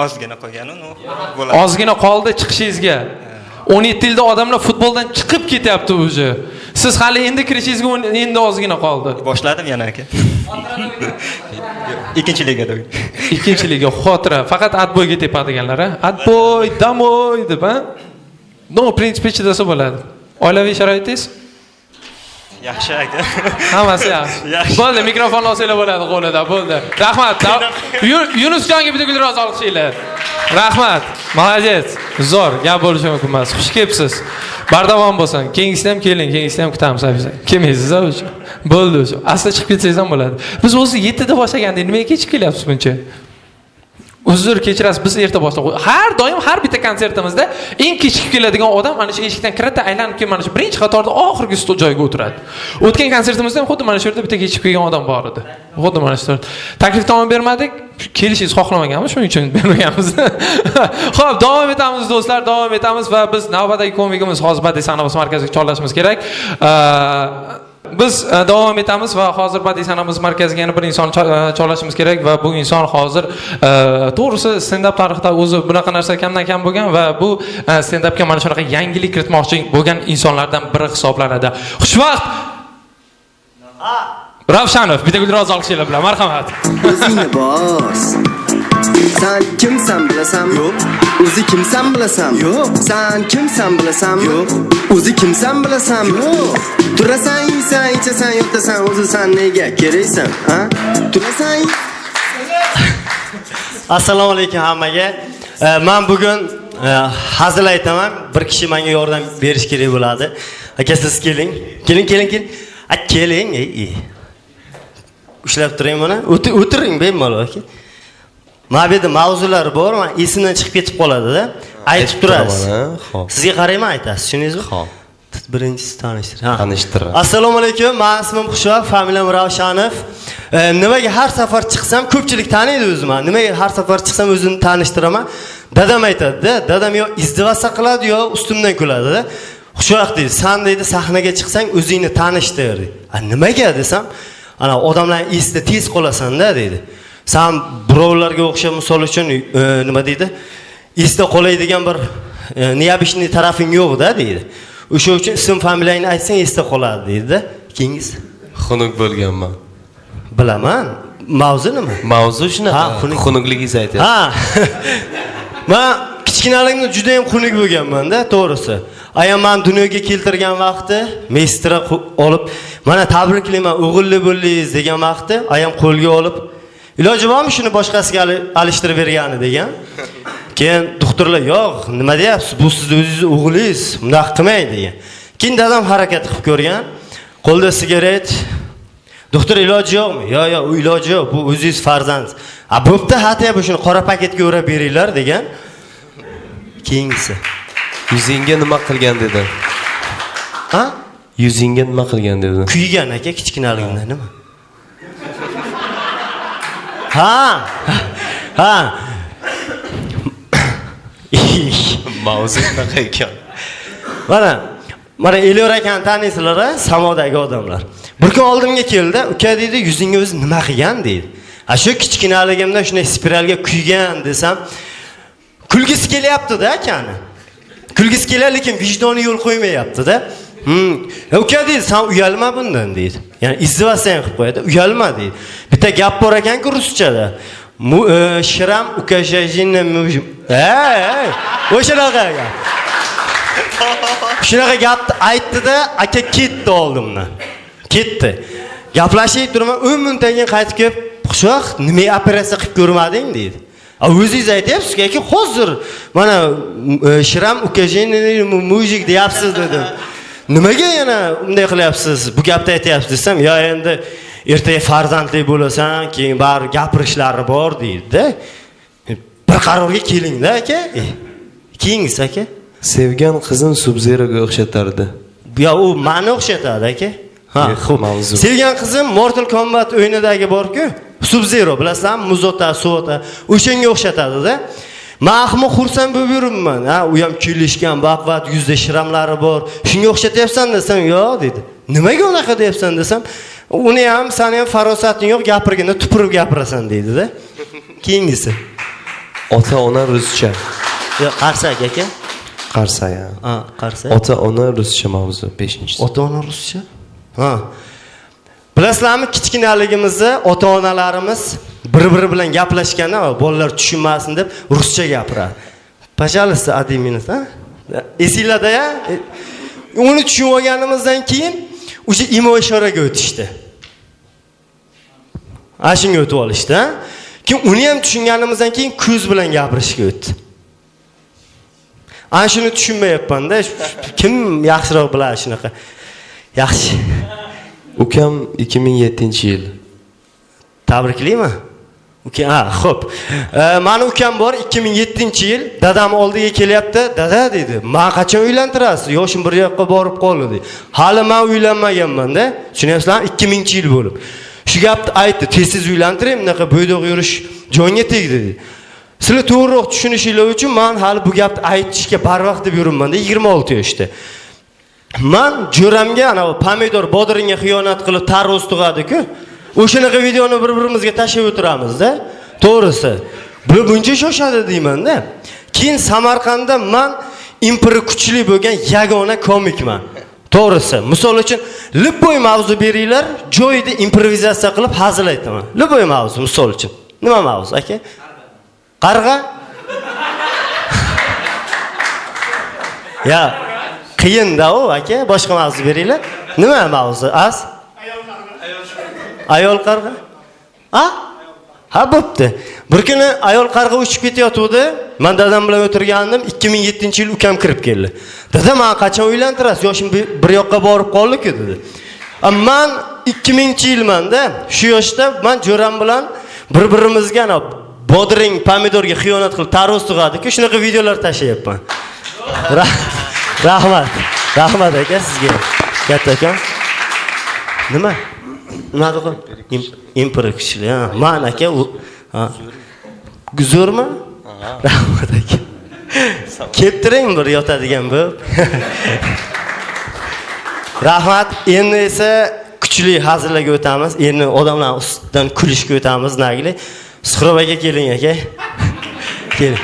Ozgina qolgani, no, bo'ladi. Ozgina qoldi chiqishingizga. 17 yilda odamlar futboldan chiqib ketyapti уже. Siz hali endi kirishingizga endi ozgina qoldi. Boshladim yana aka. Ikkinchi ligada. Ikkinchi liga, xotira. Faqat отбой ga tepadiganlar, a? Отбой, домой deb, a? No, принципе chidasa bo'ladi. Oilaviy sharoitingiz? Yaxshi aka. Hammasi yaxshi. Yaxshi. Bo'ldi, mikrofonni olsanglar bo'ladi qo'lida, bo'ldi. Rahmat. Yunusjonga bitta gulroz olqishinglar. Rahmat. Молодец. Zo'r, gap bo'lishi mumkin emas. Xush kelibsiz. Bardavom bo'lsin. Keyingisida ham keling, keyingisida ham kutamiz. Kelmaysiz o'sha. Bo'ldi o'sha. Asli chiqib ketsangiz ham bo'ladi. Biz o'zi 7 da boshlagandik. Nimaga kechikib kelyapsiz buncha? Uzr, kechirasiz, biz erta boshladik. Har doim har bitta konsertimizda eng kechikib keladigan odam mana shu eshikdan kiradi, aylanib kelib mana shu birinchi qatorda oxirgi stol joyga o'tiradi. O'tgan konsertimizda ham xuddi mana shu yerda bitta kechikib kelgan odam bor edi. Xuddi mana shu yerda. Taklif tomon bermadik, kelishingizni xohlamaganmiz, shuning uchun bermaganmiz. Xo'p, davom etamiz do'stlar, davom etamiz va biz navbatdagi komikimiz hozir Badiiy san'at markaziga chorlashimiz kerak. Biz davom etamiz va hozir Badiiy san'at markaziga yana bir inson chorlashimiz kerak va bu inson hozir to'g'risi stand-up tarixida o'zi bunaqa narsa kamdan kam bo'lgan va bu stand-upga mana shunaqa yangilik kiritmoqchi bo'lgan insonlardan biri hisoblanadi. Xushvaqt Ravshanov, bitta gulroz olqishinglar bilan marhamat. O'zingni bos. San kimsan bilasanmi? Yo'q. O'zi kimsan bilasanmi? Yo'q. San kimsan bilasanmi? Yo'q. O'zi kimsan bilasanmi? Yo'q. Turasan, yeysan, ichasan, yotasan, o'zi san nega keraksan, ha? Turasan. Assalomu alaykum hammaga. Men bugun hazil aytaman. Bir kishi menga yordam berish kerak bo'ladi. Aka siz keling. Keling, keling, keling. A keling, ey. Ushlab turing buni. O'tiring bemalol aka. Mana bu yerda mavzular bor, men esimdan chiqib ketib qoladi-da. Aytib turasiz. Xo'p. Sizga qarayman aytasiz, tushundingizmi? Xo'p. Birinchisi tanishtir. Tanishtir. Assalomu alaykum, men ismim Xushvaqt, familiyam Ravshanov. Nimaga har safar chiqsam ko'pchilik taniydi o'zimni. Nimaga har safar chiqsam o'zimni tanishtiraman? Dadam aytadi-da, dadam yo izdivasa qiladi, yo ustimdan kuladi-da. Xushvaqt deydi, san deydi sahnaga chiqsang o'zingni tanishtir deydi. A nimaga desam, ana odamlarning esida tez qolasan-da deydi. San birovlarga o'xshab misol uchun nima deydi? Esda qoladigan bir необычный tarafing yo'q-da deydi. O'sha uchun ism familiyangni aytsang esda qoladi deydi-da. Keyingisi. Xunuk bo'lganman. Bilaman. Mavzu nima? Mavzu shunaqa. Xunukligingizni aytyapsiz. Ha. Men kichkinaligimda juda ham xunuk bo'lganman-da, to'g'risi. Ayam meni dunyoga keltirgan vaqti mestra olib, mana tabriklayman, o'g'illi bo'ldingiz degan vaqti ayam qo'lga olib, iloji bormi shuni boshqasiga alishtirib bergani degan. Keyin doktorlar, yo'q, nima deyapsiz? Bu sizni o'zingiz o'g'lingiz, bunday qilmang degan. Keyin dadam harakat qilib ko'rgan. Qo'lda sigaret. Doktor iloji yo'qmi? Yo'q, yo'q, u iloji yo'q, bu o'zingiz farzandingiz. A bo'pti, hatya bu shuni qora paketga o'rab beringlar degan. Keyingisi. Yuzingga nima qilgan dedi? Ha? Yuzingga nima qilgan dedi? Kuygan aka kichkinaligimda nima? Ha. Ha. Mavzu shunaqa ekan. Mana Elyor akani taniysizlar-a, Samodagi odamlar. Bir kun oldimga keldi, uka deydi, yuzingga o'zi nima qilgan deydi. A shu kichkinaligimda shunday spiralga kuygan desam, kulgisi kelyapti-da akani. Kulgisi keladi, lekin vijdoni yo'l qo'ymayapti-da. Uka deydi, sen uyalma bundan deydi. Ya'ni izdivasa ham qilib qo'yadi, uyalma deydi. Bitta gap bor ekan-ku ruschada. Shiram ukashajinna mujim. Ey, o'shanaqa gap. Shunaqa gapni aytdi-da, aka ketdi oldimdan. Ketdi. Gaplashib turman, 10 minutdan keyin qaytib kelib, Xushvaqt, nima operatsiya qilib ko'rmading deydi. A o'zingiz aytyapsiz-ku, aka, hozir mana shiram ukashajinna mujik deyapsiz dedim. Nimaga yana unday qilyapsiz, bu gapni aytyapsiz desam, yo endi ertaga farzandli bo'lasan, keyin bari gapirishlari bor deydi-da. Bir qarorga kelingda aka. Keyingisi aka. Sevgan qizim Sub-Zeroga o'xshatardi. Yo, u meni o'xshatadi aka. Ha, xo'p, mavzu. Sevgan qizim Mortal Kombat o'yinidagi bor-ku, Sub-Zero bilasizlarmi, muzota, suvota, o'shanga o'xshatadi-da. Men ahmoq xursand bo'lib yuribman. Ha, u ham kelishgan, baqvat, yuzda shiramlari bor. Shunga o'xshatyapsan desam, yo'q dedi. Nimaga unaqa deyapsan desam, uni ham, seni ham farosating yo'q, gapirganda tupurib gapirasan deydi-da. Keyingisi. Ota-ona ruscha. Yo'q, qarsak aka. Qarsak. Ha, qarsak. Ota-ona ruscha mavzu 5-inchisi. Ota-ona ruscha? Ha. Bilasizlarmi, kichkinaligimizda ota-onalarimiz bir-biri bilan gaplashganda bolalar tushunmasin deb ruscha gapiradi. Пожалуйста, один minut, ha? Esinglarda-ya? Uni tushunib olganimizdan keyin o'sha imo ishoraga o'tishdi. Ana shunga o'tib olishdi, ha? Keyin uni ham tushunganimizdan keyin ko'z bilan gapirishga o'tdi. Ana shuni tushunmayapman-da. Kim yaxshiroq biladi shunaqa? Yaxshi. Ukam 2007-yil. Tabriklayman. Uka, ha, xo'p. Mani ukam bor 2007-yil, dadam oldiga kelyapti. Dada dedi, "Men qachon uylantirasiz? Yoshim bir yoqqa borib qoldi" dedi. Hali men uylanmaganman-da. Tushunyapsizlarmi? 2000-yil bo'lib. Shu gapni aytdi, tez-tez uylantiring, bunaqa bo'ydoq yurish jonga tegdi dedi. Sizlar to'g'riroq tushunishinglar uchun men hali bu gapni aytishga barvaqt deb yuribman-da, 26 yoshda. Men jo'ramga ana pomidor bodringga xiyonat qilib tarvuz tug'adi-ku. O'shanaqa videoni bir-birimizga tashlab o'tiramiz-da. To'g'risi. Bu buncha shoshadi deyman-da. Keyin Samarqandda men imperi kuchli bo'lgan yagona komikman. To'g'risi. Misol uchun, любой mavzu beringlar, joyida improvizatsiya qilib hazil aytaman. Любой mavzu, misol uchun. Nima mavzu, aka? Qarg'a? Ya, qiyin-da u, aka. Boshqa mavzu beringlar. Nima mavzu? Az? Ayol qarg'a? Ha? Ha, bo'pti. Bir kuni ayol qarg'a uchib ketayotgandi. Men dadam bilan o'tirgandim. 2007-yil ukam kirib keldi. Dada, meni qachon uylantirasiz? Yoshim bir yoqqa borib qoldi-ku dedi. Men 2000-yilman-da. Shu yoshda men jo'ram bilan bir-birimizga ana bodring pomidorga xiyonat qilib tarvuz tug'adi-ku, shunaqa videolar tashlayapman. Rahmat. Rahmat aka sizga. Kattakon. Nima? Nima dedi? Imperi kuchli, ha. Man aka u ha. Zo'rmi? Rahmat aka. Kelib bir yotadigan bo'lib. Rahmat. Endi esa kuchli hazillarga o'tamiz. Endi odamlar ustidan kulishga o'tamiz, nagli. Suhrob aka keling aka. Keling.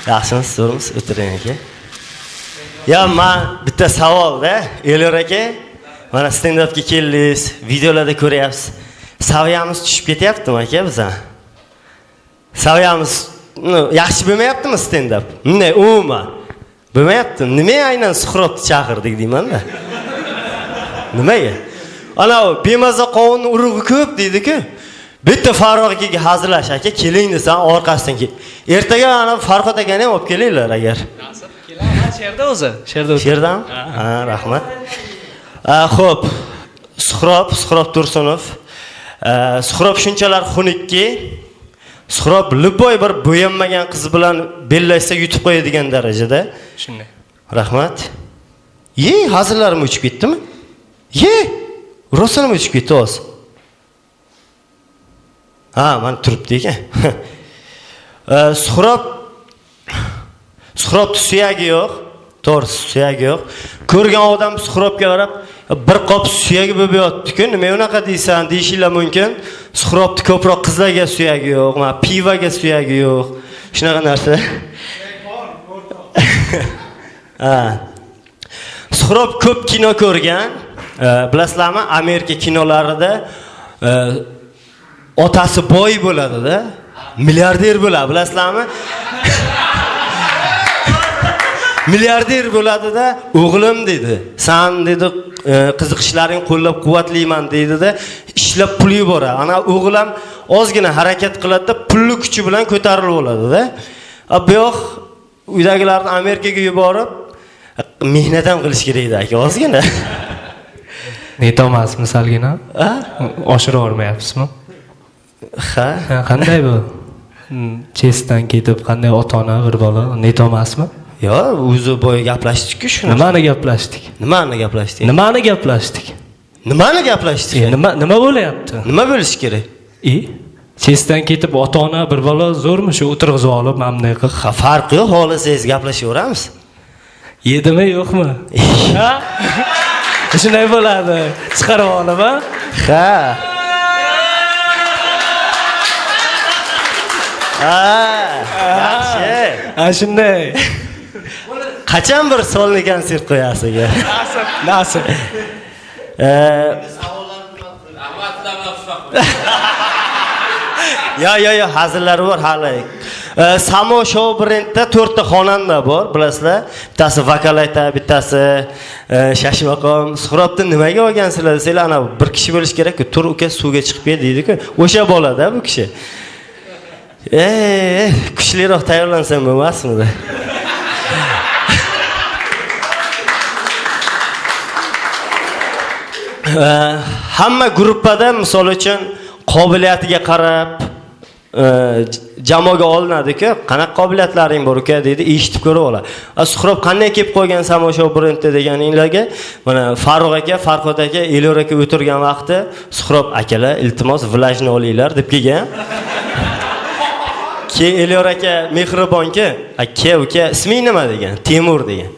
Yaxshimisiz, zo'rmisiz? O'tiring aka. Ya, men bitta savolda, Elyor aka, mana stand-upga keldingiz, videolarda ko'ryapsiz. Saviyamiz tushib ketyaptimi aka bizdan? Saviyamiz yaxshi bo'lmayaptimi stand-up? Bunday umuman bo'lmayapti. Nimaga aynan Suhrobni chaqirdik deyman-da. Nimaga? Ana u bemaza qovunning urug'i ko'p deydi-ku. Bitta Farruh akaga hazırlash aka, keling desam orqasidan kel. Ertaga ana Farhod akani ham olib kelinglar agar. Nasib keladi. Sherda o'zi. Sherda o'zi. Sherdami? Ha, rahmat. Xo'p. Suhrob Tursunov. Suhrob shunchalar xunukki, Suhrob любой bir bo'yanmagan qiz bilan bellashsa yutib qo'yadigan darajada. Shunday. Rahmat. Ye, hazillarim o'chib ketdimi? Ye, rostdan o'chib ketdi hozir. Ha, mana turibdi ekan. Suhrobni suyagi yo'q. To'g'risi suyagi yo'q. Ko'rgan odam Suhrobga qarab bir qop suyagi bo'lib yotdi-ku, nima unaqa deysan deyishinglar mumkin. Suhrobni ko'proq qizlarga suyagi yo'q, mana pivaga suyagi yo'q. Shunaqa narsa. Ha. Suhrob ko'p kino ko'rgan. Bilasizlarmi, Amerika kinolarida otasi boy bo'ladi-da, milliarder bo'ladi, bilasizlarmi? Milliarder bo'ladi-da, o'g'lim dedi, san dedi, qiziqishlaringni qo'llab-quvvatlayman deydida, ishlab pul yuboradi. Ana o'g'il ham ozgina harakat qiladida, pulli kuchi bilan ko'tarilib oladida. Bu yoq uydagilarni Amerikaga yuborib, mehnat ham qilish kerak-da aka, ozgina. Netomasmi salgina? Oshira olmayapsizmi? Ha. Qanday bu? Chestdan ketib qanday ota-ona bir bola netomasmi? Yo'q, o'zi boya gaplashdik-ku shuni. Nimani gaplashdik? Nimani gaplashdik? Nimani gaplashdik? Nimani gaplashdik? Nima bo'lyapti? Nima bo'lishi kerak? Chestdan ketib ota-ona bir bola zo'rmi shu o'tirg'izib olib mana bunday qilib? Ha, farqi yo'q, xohlasangiz gaplashaveramiz. Yedimi, yo'qmi? Ha? Shunday bo'ladi. Chiqarib olib, ha? Ha. Ha, yaxshi. Ha, shunday. Qachon bir solni konsert qo'yasiz? Nasib, nasib. Yo, hazillari bor hali. Samo Show brendda 4 ta xonanda bor, bilasizlar. Bittasi vokal aytadi, bittasi shashmaqom. Suhrobni nimaga olgansizlar desanglar, ana bir kishi bo'lish kerak-ku, tur uka suvga chiqib kel deydi-ku. O'sha bolada bu kishi. Kuchliroq tayyorlansam bo'lmasmidi? Hamma gruppada misol uchun qobiliyatiga qarab jamoaga olinadi-ku. Qanaqa qobiliyatlaring bor uka deydi, eshitib ko'rib oladi. Suhrob qanday kelib qo'ygan Samo Show brendda deganinglarga, mana Farruh aka, Farhod aka, Elyor aka o'tirgan vaqti Suhrob akalar, iltimos vlajni olinglar deb kelgan. Keyin Elyor aka mehribonki, aka uka isming nima degan, Temur degan.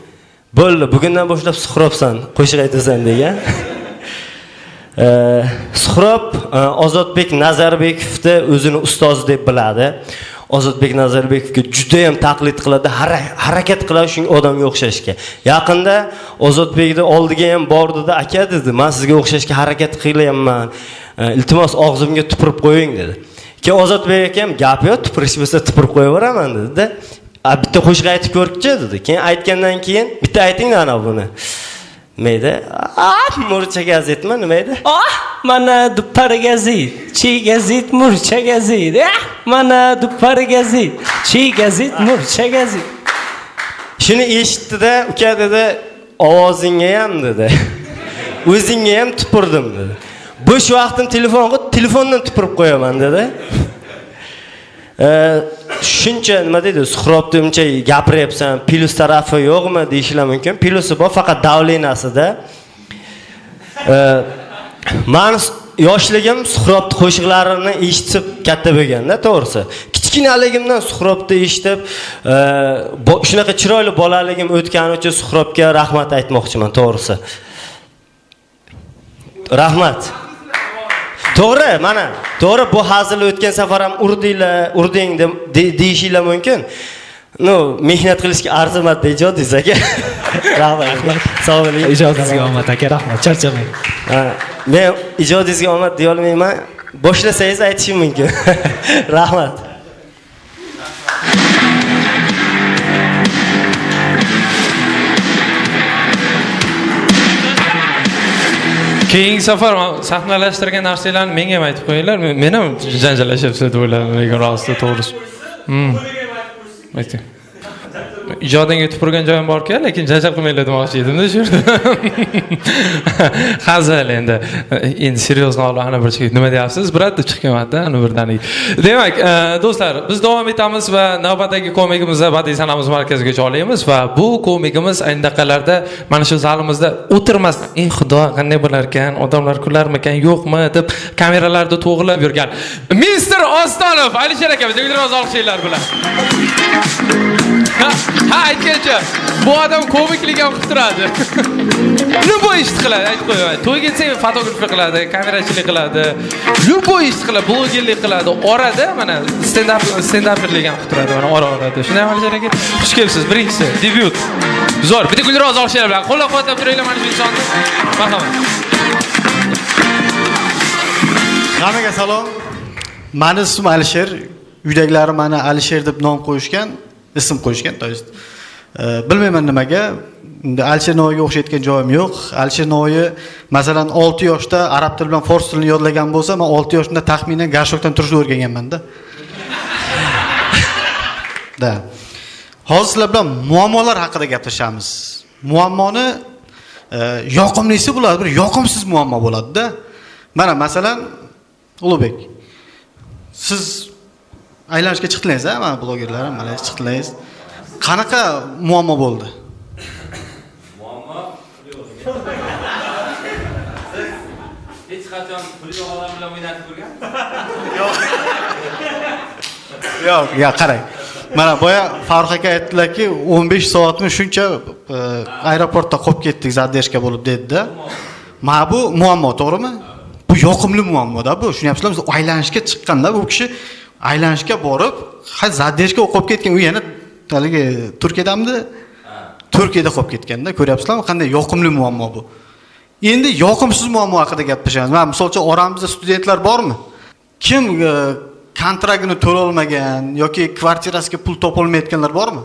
Bo'ldi, bugundan boshlab Suhrobsan, qo'shiq aytasan degan. Suhrob Ozodbek Nazarbekovni o'zini ustozi deb biladi. Ozodbek Nazarbekovga juda ham taqlid qiladi, harakat qiladi shunga odamga o'xshashga. Yaqinda Ozodbekni oldiga ham bordida, aka dedi, men sizga o'xshashga harakat qilyapman. Iltimos og'zimga tupurib qo'ying dedi. Keyin Ozodbek aka ham gap yo'q, tupurish bo'lsa tupurib qo'yaveraman dedi-da. Bitta qo'shiq aytib ko'rchi dedi. Keyin aytgandan keyin bitta ayting ana buni. Nima edi? Murcha gazetmi, nima edi? Mana dupar gazet, chi gazet, murcha gazet. Mana dupar gazet, chi gazet, murcha gazet. Shuni eshitdi-da, uka dedi, ovozingga ham dedi. O'zingga ham tupurdim dedi. Bo'sh vaqtim telefon qilib, telefondan tupurib qo'yaman dedi. Shuncha nima deydi, Suhrobni uncha gapiryapsan, plyus tarafi yo'qmi deyishlar mumkin. Plyusi bor, faqat davlenasida. Men yoshligim Suhrobni qo'shiqlarini eshitib katta bo'lganda, to'g'risi. Kichkinaligimdan Suhrobni eshitib, shunaqa chiroyli bolaligim o'tgani uchun Suhrobga rahmat aytmoqchiman, to'g'risi. Rahmat. To'g'ri, mana, to'g'ri, bu hazil o'tgan safar ham urdinglar, urding deyishinglar mumkin. No, mehnat qilishga arzimadi ijodingiz aka. Rahmat. Sog' bo'ling. Ijodingizga omad aka, rahmat. Charchamang. Men ijodingizga omad deya olmayman. Boshlasangiz aytishim mumkin. Rahmat. Keyingi safar sahnalashtirgan narsalarni menga ham aytib qo'yinglar. Men ham janjallashyapsiz deb o'yladim, lekin rosti to'g'risi. Ayting. Ijodingga tupurgan joyim bor-ku, lekin janjal qilmanglar demoqchi edim-da shu yerda. Hazil endi. Endi seriozno olib ana bir chiqib nima deyapsiz? Brat deb chiqib kelmadi-da, ana birdaniga. Demak, do'stlar, biz davom etamiz va navbatdagi komikimizni Badiiy san'at markaziga chorlaymiz va bu komikimiz ayni mana shu zalimizda o'tirmasdan, ey xudo, qanday bo'lar ekan, odamlar kularmikan, yo'qmi deb kameralarda to'g'rilab yurgan Mister Ostonov Alisher aka, bizga iltimos olqishlar bilan. Ha, aytgancha, bu odam komiklik ham qilib turadi. Любой ishni qiladi, aytib qo'yaman. To'yga ketsak fotografiya qiladi, kamerachilik qiladi, любой ishni qiladi, blogerlik qiladi. Orada mana stand-upperlik ham qilib turadi, mana ora-orada. Shunday Alisher aka, xush kelibsiz. Birinchisi, debyut. Zo'r. Bitta gulroz olqishlar bilan qo'llab-quvvatlab turinglar mana shu insonni. Marhamat. Hammaga salom. Mani ismim Alisher. Uydagilarim meni Alisher deb nom qo'yishgan, ism qo'yishgan, to есть Bilmayman nimaga. Alisher Navoiyga o'xshayotgan joyim yo'q. Alisher Navoiy masalan 6 yoshda arab tili bilan fors tilini yodlagan bo'lsa, men 6 yoshimda taxminan garshokdan turishni o'rganganman-da. Da. Hozir sizlar bilan muammolar haqida gaplashamiz. Muammoni yoqimlisi bo'ladi, bir yoqimsiz muammo bo'ladi-da. Mana masalan Ulug'bek, siz aylanishga chiqdingiz, ha? Mana blogerlar ham mana chiqdingiz. Qanaqa muammo bo'ldi? Muammo yo'q. Siz hech qachon pul yo'q odam bilan o'ynashib ko'rganmisiz? Yo'q. Yo'q, ya qarang. Mana boya Farruh aka aytdilarki, 15 soatmi shuncha aeroportda qolib ketdik, zadержка bo'lib dedi-da. Mana bu muammo, to'g'rimi? Bu yoqimli muammo-da bu. Tushunyapsizlarmi? Biz aylanishga chiqqanda bu kishi aylanishga borib, ha zadержка qolib ketgan. U yana haligi Turkiyadamidi? Turkiyada qolib ketganda, ko'ryapsizlarmi qanday yoqimli muammo bu. Endi yoqimsiz muammo haqida gaplashamiz. Mana misol uchun oramizda studentlar bormi? Kim kontraktini to'la olmagan yoki kvartirasiga pul topolmayotganlar bormi?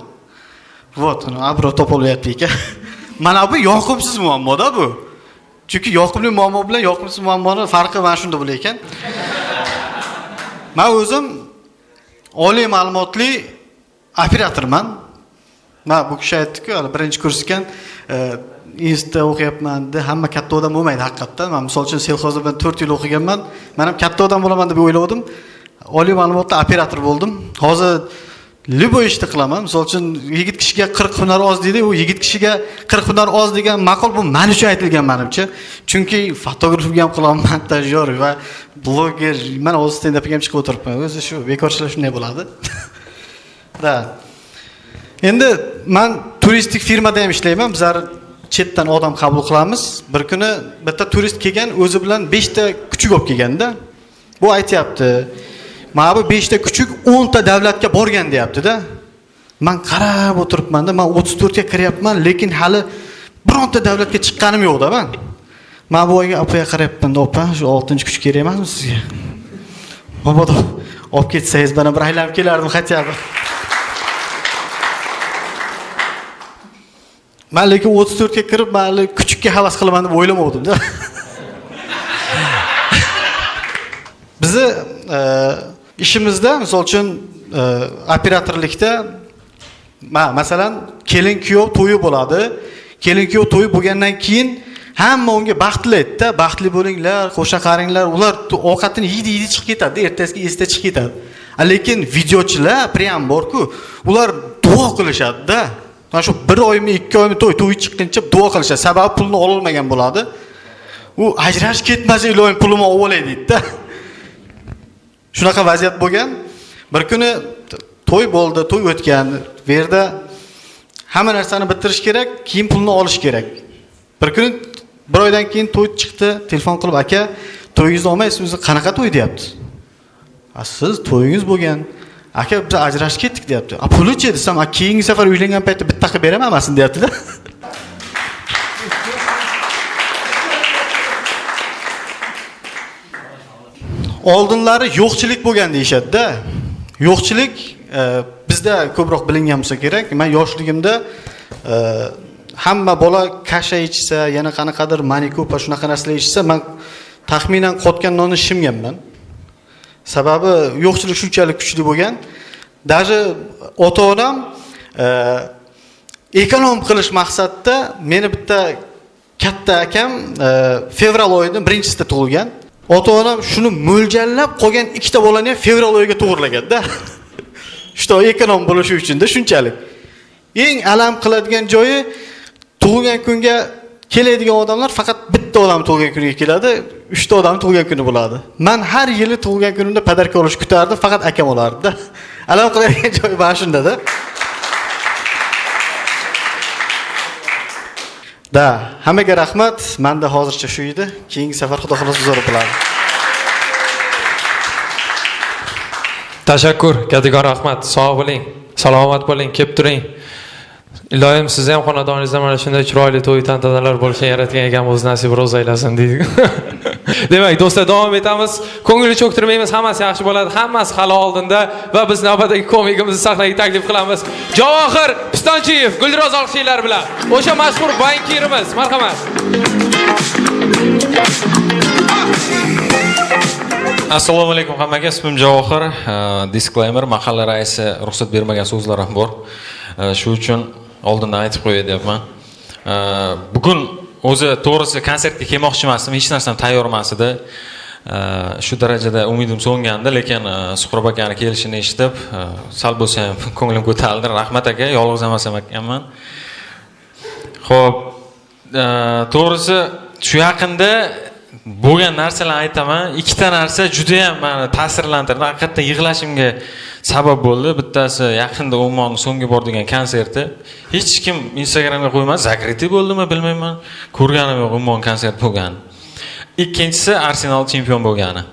Вот, obro topolyapti ekan. Mana bu yoqimsiz muammo-da bu. Chunki yoqimli muammo bilan yoqimsiz muammoning farqi mana shunda bo'lar ekan. Men o'zim oliy ma'lumotli operatorman. Men bu kishi aytdi-ku, hali birinchi kurs ekan, institutda o'qiyapman dedi. Hamma katta odam bo'lmaydi haqiqatdan. Men misol uchun selxozda bilan 4 yil o'qiganman. Men ham katta odam bo'laman deb o'yladim. Oliy ma'lumotli operator bo'ldim. Hozir любой ishni qilaman. Misol uchun yigit kishiga 40 hunar oz deydi, u yigit kishiga 40 hunar oz degan maqol bu men uchun aytilgan menimcha. Chunki fotograflik ham qilaman, montajyor va bloger. Men hozir stand-upga ham chiqib o'tiribman. O'zi shu bekorchilar shunday bo'ladi. Da. Endi men turistik firmada ham ishlayman. Bizlar chetdan odam qabul qilamiz. Bir kuni bitta turist kelgan, o'zi bilan 5 ta kuchuk olib kelganda. Bu aytayapti. Mana bu 5 ta kuchuk 10 ta davlatga borgan deyapti-da. Men qarab o'tiribman-da, men 34 ga kiryapman, lekin hali bironta davlatga chiqqanim yo'q-da men. Men bu oyga opaga qarayapman-da, opa, shu 6-kuchuk kerak emasmi sizga? Mabodo olib ketsangiz, mana bir aylanib kelardim хотя бы. Men lekin 34 ga kirib, men hali kuchukka havas qilaman deb o'ylamovdim-da. Bizni ishimizda, misol uchun operatorlikda, masalan, kelin kuyov to'yi bo'ladi. Kelin kuyov to'yi bo'lgandan keyin hamma unga baxtli aytdi-da, baxtli bo'linglar, qo'sha qaringlar, ular ovqatini yeydi chiqib ketadi, ertasiga esda chiqib ketadi. Lekin videochilar prям bor-ku, ular duo qilishadi-da. Mana shu 1 oymi, 2 oymi to'y chiqquncha duo qilishadi. Sababi pulni ololmagan bo'ladi. U ajrashib ketmasa iloyim pulimni olib olay deydi-da. Shunaqa vaziyat bo'lgan. Bir kuni to'y bo'ldi, to'y o'tgan. Bu yerda hamma narsani bitirish kerak, keyin pulni olish kerak. Bir kuni bir oydan keyin to'y chiqdi, telefon qilib, aka, to'yingizni olmaysiz, o'zi qanaqa to'y deyapti. A siz to'yingiz bo'lgan. Aka, biz ajrashib ketdik deyapti. A puli-chi desam, a keyingi safar uylangan paytda bitta qilib beraman hammasini deyapti-da. Oldinlari yo'qchilik bo'lgan deyishadi-da. Yo'qchilik bizda ko'proq bilingan bo'lsa kerak. Men yoshligimda hamma bola kasha ichsa, yana qanaqadir manikupa shunaqa narsalar ichsa, men taxminan qotgan nonni shimganman. Sababi yo'qchilik shunchalik kuchli bo'lgan. Даже ota-onam ekonom qilish maqsadida meni bitta katta akam fevral oyining 1-sida tug'ilgan. Ota-onam shuni mo'ljallab qolgan 2 ta bolani ham fevral oyiga to'g'irlaganda. Shu ekonom bo'lishi uchun-da shunchalik. Eng alam qiladigan joyi tug'ilgan kunga keladigan odamlar faqat bitta odam tug'ilgan kuniga keladi, 3 ta odam tug'ilgan kuni bo'ladi. Men har yili tug'ilgan kunimda podarka olish kutardim, faqat akam olardi-da. Alam qiladigan joyi mana shunda-da. Da, hammaga rahmat. Menda hozircha shu edi. Keyingi safar xudo xolasa zo'r bo'ladi. Tashakkur, kattakon rahmat. Sog' bo'ling, salomat bo'ling, kelib turing. Iloyim siz ham xonadoningizda mana shunday chiroyli to'y tantanalar bo'lishini yaratgan ekan, o'z nasib ro'z aylasin deydi. Demak, do'stlar, davom etamiz. Ko'ngilni cho'ktirmaymiz, hammasi yaxshi bo'ladi, hammasi hali oldinda va biz navbatdagi komikimizni sahnaga taklif qilamiz. Javohir Pistonchiyev, gulroz olqishlar bilan. O'sha mashhur bankirimiz, marhamat. Assalomu alaykum hammaga. Ismim Javohir. Disclaimer, mahalla raisi ruxsat bermagan so'zlar ham bor. Shu uchun oldindan aytib qo'yay deyapman. Bugun o'zi to'g'risi konsertga kelmoqchi emasdim, hech narsam tayyor emas edi. Shu darajada umidim so'ngandi, lekin Suhrob akani kelishini eshitib, sal bo'lsa ham ko'nglim ko'tarildi. Rahmat aka, yolg'iz emas ekanman. Xo'p, to'g'risi shu yaqinda bo'lgan narsalarni aytaman. Ikkita narsa juda ham meni ta'sirlantirdi. Haqiqatan yig'lashimga sabab bo'ldi. Bittasi yaqinda Ummon so'nggi bor degan konserti. Hech kim Instagramga qo'ymadi, zakriti bo'ldimi bilmayman. Ko'rganim yo'q Ummon konsert bo'lgani. Ikkinchisi Arsenal chempion bo'lgani.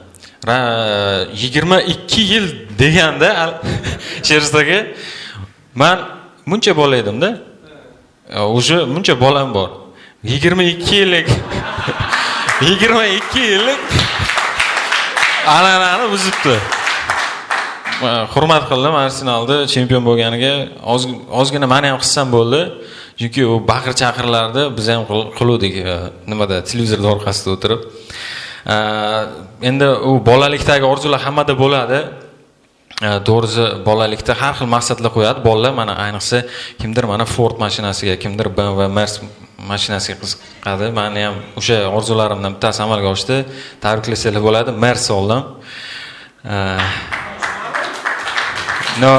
22 yil deganda Sherzodga men muncha bola edimda. Уже muncha bolam bor. 22 yillik 22 yillik an'anani buzibdi. Hurmat qildim Arsenalda chempion bo'lganiga. Ozgina meni ham hissam bo'ldi. Chunki u baqir-chaqirlarni biz ham qiluvdik, nimada, televizorda orqasida o'tirib. Endi u bolalikdagi orzular hammada bo'ladi. To'g'risi bolalikda har xil maqsadlar qo'yadi bolalar. Mana ayniqsa kimdir mana Ford mashinasiga, kimdir BMW, Mercedes mashinasiga qiziqadi. Meni ham o'sha orzularimdan bittasi amalga oshdi. Tabriklasanglar bo'ladi, Mercedes oldim. No.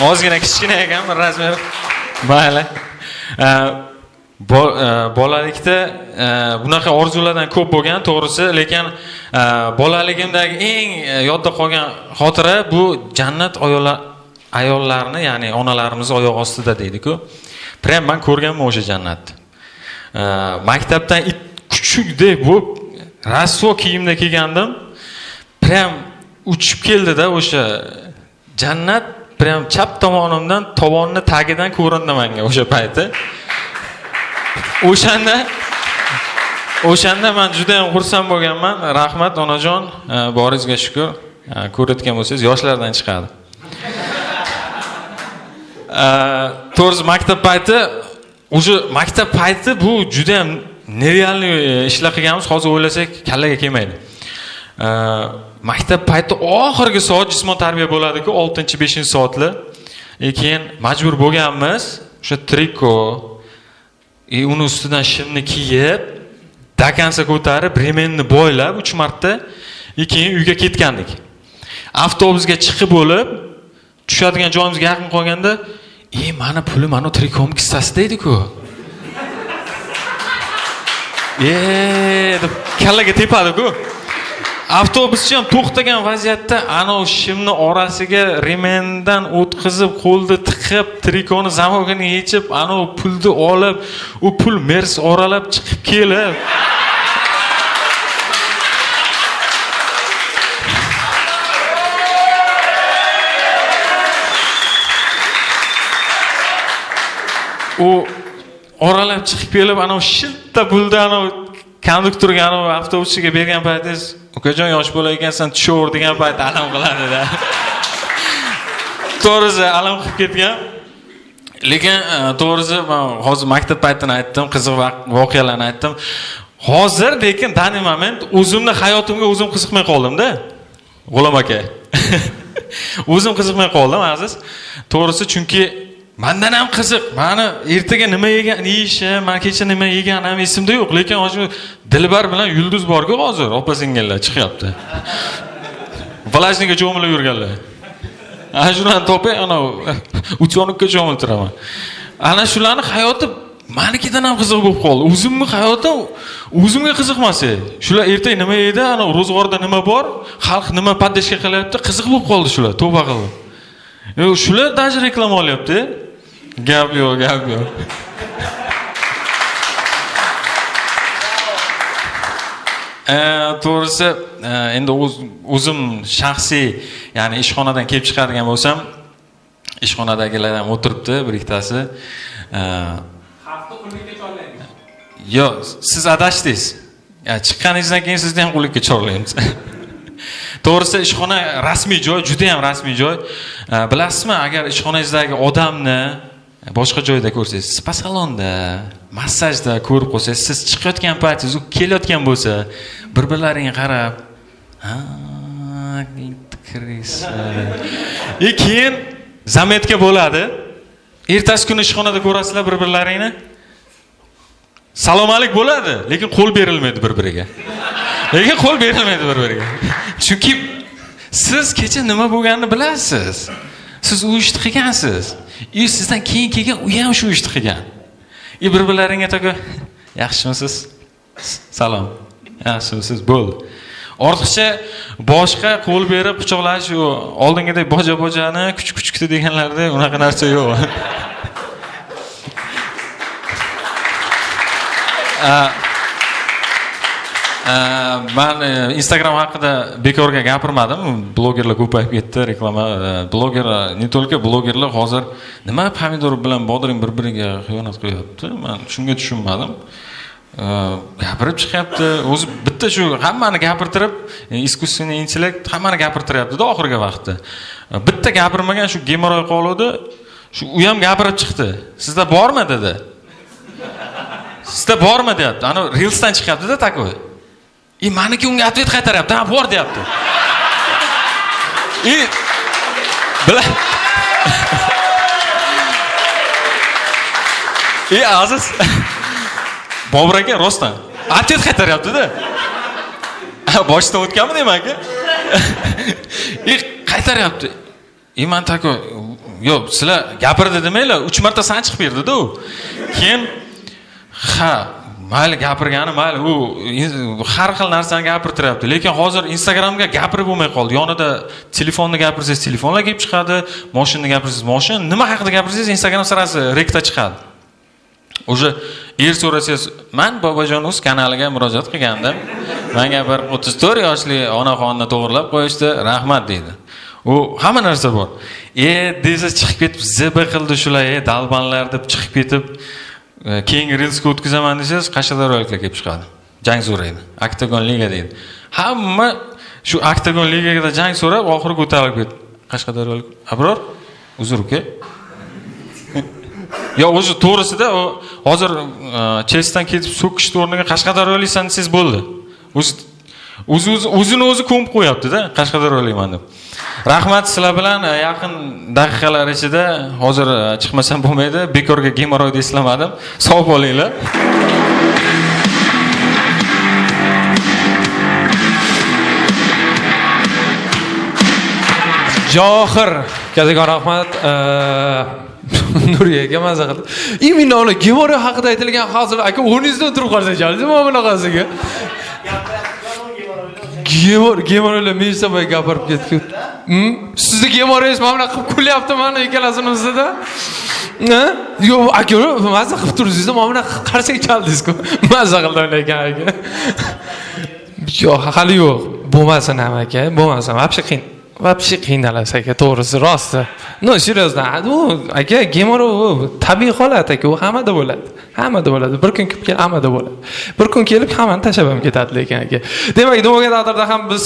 Ozgina kichkina ekan bir razmer. Mayli. Bolalikda bunaqa orzulardan ko'p bo'lgan to'g'risi, lekin bolaligimdagi eng yodda qolgan xotira bu jannat ayollarni, ya'ni onalarimiz oyoq ostida deydi-ku. Prям men ko'rganman o'sha jannatni. Maktabdan it kuchukdek bo'lib rasvo kiyimda kelgandim. Prям uchib keldida o'sha jannat, prям chap tomonimdan tovonni tagidan ko'rindi menga o'sha payti. O'shanda men juda ham xursand bo'lganman. Rahmat onajon, boringizga shukr. Ko'rayotgan bo'lsangiz yoshlardan chiqadi. To'g'risi maktab payti, уже maktab payti bu juda ham nerealniy ishlar qilganmiz. Hozir o'ylasak kallaga kelmaydi. Maktab payti oxirgi soat jismoniy tarbiya bo'ladi-ku, 6-5 soatlar. Keyin majbur bo'lganmiz o'sha triko, uni ustidan shimni kiyib, dakansa ko'tarib, remenni boylab 3 marta, keyin uyga ketgandik. Avtobusga chiqib bo'lib, tushadigan joyimizga yaqin qolganda, mani pulim mana trikom kissasida edi-ku. Deb kallaga tepadi-ku. Avtobuschi ham to'xtagan vaziyatda anov shimni orasiga remendan o'tkazib, qo'lni tiqib, trikoni zamogini yechib, anov pulni olib, u pul mers oralab chiqib kelib. U oralab chiqib kelib, anov shiltta pulni anov konduktorga, anov avtobuschiga bergan paytingiz, ukajon yosh bola ekansan, tushaver degan payt alam qiladi-da. To'g'risi alam qilib ketgan. Lekin to'g'risi men hozir maktab paytini aytdim, qiziq voqealarni aytdim. Hozir lekin данный moment o'zimni hayotimga o'zim qiziqmay qoldim-da. G'ulom aka. O'zim qiziqmay qoldim, aziz. To'g'risi chunki mendan ham qiziq. Meni ertaga nima yegan, yeyishim, men kecha nima yeganim esimda yo'q, lekin hozir Dilbar bilan Yulduz bor-ku hozir, opa-singillar chiqyapti. Vlajniga cho'milib yurganlar. Ana shularni topay, ana utyonukka cho'miltiraman. Ana shularni hayoti menikidan ham qiziq bo'lib qoldi. O'zimning hayotim o'zimga qiziqmas edi. Shular ertaga nima yeydi, ana ro'zg'orda nima bor, xalq nima poddeshka qilyapti, qiziq bo'lib qoldi shular, tavba qildim. Shular даже reklama olyapti. Gap yo'q, gap yo'q. To'g'risi, endi o'zim shaxsiy, ya'ni ishxonadan kelib chiqadigan bo'lsam, ishxonadagilar ham o'tiribdi bir ikkitasi. Yo'q, siz adashdingiz. Chiqqaningizdan keyin sizni ham qullikka chorlaymiz. To'g'risi ishxona rasmiy joy, juda ham rasmiy joy. Bilasizmi, agar ishxonangizdagi odamni boshqa joyda ko'rsangiz, spa salonda, massajda ko'rib qolsangiz, siz chiqayotgan paytingiz u kelayotgan bo'lsa, bir-birlaringga qarab, ha, krisa. Keyin zametka bo'ladi. Ertasi kuni ishxonada ko'rasizlar bir-birlaringni. Salom alik bo'ladi, lekin qo'l berilmaydi bir-biriga. Lekin qo'l berilmaydi bir-biriga. Chunki siz kecha nima bo'lganini bilasiz. Siz u ishni qilgansiz. Sizdan keyin kelgan u ham shu ishni qilgan. Bir-birlaringga taka yaxshimisiz? Salom. Yaxshimisiz? Bo'ldi. Ortiqcha boshqa qo'l berib quchoqlash, u oldingidek boja-bojani kuch-kuchkiti deganlarda unaqa narsa yo'q. Man Instagram haqida bekorga gapirmadim. Blogerlar ko'payib ketdi, reklama, bloger, не только blogerlar hozir nima pomidor bilan bodring bir-biriga xiyonat qilyapti. Men shunga tushunmadim. Gapirib chiqyapti. O'zi bitta shu hammani gapirtirib, искусственный intellekt hammani gapirtiryapti-da oxirgi vaqtda. Bitta gapirmagan shu gemoroy qoluvdi. Shu u ham gapirib chiqdi. Sizda bormi dedi. Sizda bormi deyapti. Ana Reelsdan chiqyapti-da takoy. Maniki unga ответ qaytaryapti. Ha, bor deyapti. Aziz Bobur aka rostdan ответ qaytaryapti-da. Boshdan o'tganmi deyman aka? Qaytaryapti. Man takoy, yo'q, sizlar gapirdi demanglar, 3 marta sanchiq berdi-da u. Keyin ha, mayli gapirgani mayli, u har xil narsani gapirtiryapti. Lekin hozir Instagramga gapirib bo'lmay qoldi. Yonida telefonni gapirsangiz, telefonlar kelib chiqadi, mashinani gapirsangiz, mashina, nima haqida gapirsangiz Instagram sarasi rekta chiqadi. O'sha so'rasangiz, men Bobojon Uz kanaliga murojaat qilgandim. Menga bir 34 yoshli onaxonni to'g'rilab qo'yishdi, rahmat deydi. U hamma narsa bor. Desa chiqib ketib ZB qildi shular, dalbanlar deb chiqib ketib, keyingi Reelsga o'tkazaman desangiz, qashqadaryoliklar kelib chiqadi. Jang so'raydi. Oktagon liga deydi. Hamma shu Oktagon ligada jang so'rab, oxiri ko'tarilib ketdi. Qashqadaryolik Abror, uzr uka. Yo, o'zi to'g'risida u hozir Chelsidan ketib so'kishni o'rniga Qashqadaryoliksan desangiz bo'ldi. O'zini o'zi ko'mib qo'yapti-da, Qashqadaryolikman deb. Rahmat sizlar bilan yaqin daqiqalar ichida hozir chiqmasam bo'lmaydi. Bekorga gemoroyni eslamadim. Sog' bo'linglar. Johir, kattakon rahmat. Nuriyaga maza qildi. Именно uni gemoroy haqida aytilgan hozir aka o'rningizdan turib qolsangiz, nima bunaqasiga? Gemoroylar men gapirib ketdi. Sizni gemoroyingiz mana bunaqa qilib kulyapti mana ikkalasini ustida. Yo'q, aka, maza qilib turibsiz, mana bunaqa qarsak chaldingiz-ku. Maza qildim lekin aka. Yo'q, hali yo'q. Bo'lmasin ham aka, bo'lmasin. Вообще qiyin. Вообще qiynalasiz aka, to'g'risi, rosti. No, серьезно, u aka gemoroy tabiiy holat aka, u hammada bo'ladi. Hammada bo'ladi. Bir kun kelib hammada bo'ladi. Bir kun kelib hammani tashlab ham ketadi lekin aka. Demak, nima taqdirda ham biz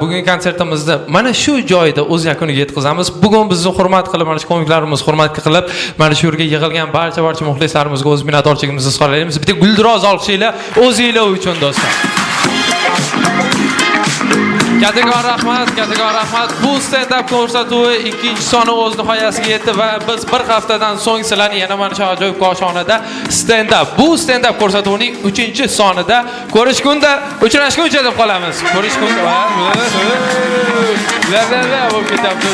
bugungi konsertimizda mana shu joyda o'z yakuniga yetkazamiz. Bugun bizni hurmat qilib, mana shu komiklarimiz hurmat qilib, mana shu yerga yig'ilgan barcha muxlislarimizga o'z minnatdorchiligimizni izhor etamiz. Bitta guldiroz olqishinglar o'zinglar uchun do'stlar. Kattakon rahmat, kattakon rahmat. Bu stand-up ko'rsatuvi 2-soni o'z nihoyasiga yetdi va biz bir haftadan so'ng sizlarni yana mana shu ajoyib koshonada stand-up, bu stand-up ko'rsatuvining 3-sonida ko'rishgunda, uchrashguncha deb qolamiz. Ko'rishgunda va la la la bo'lib ketyapti.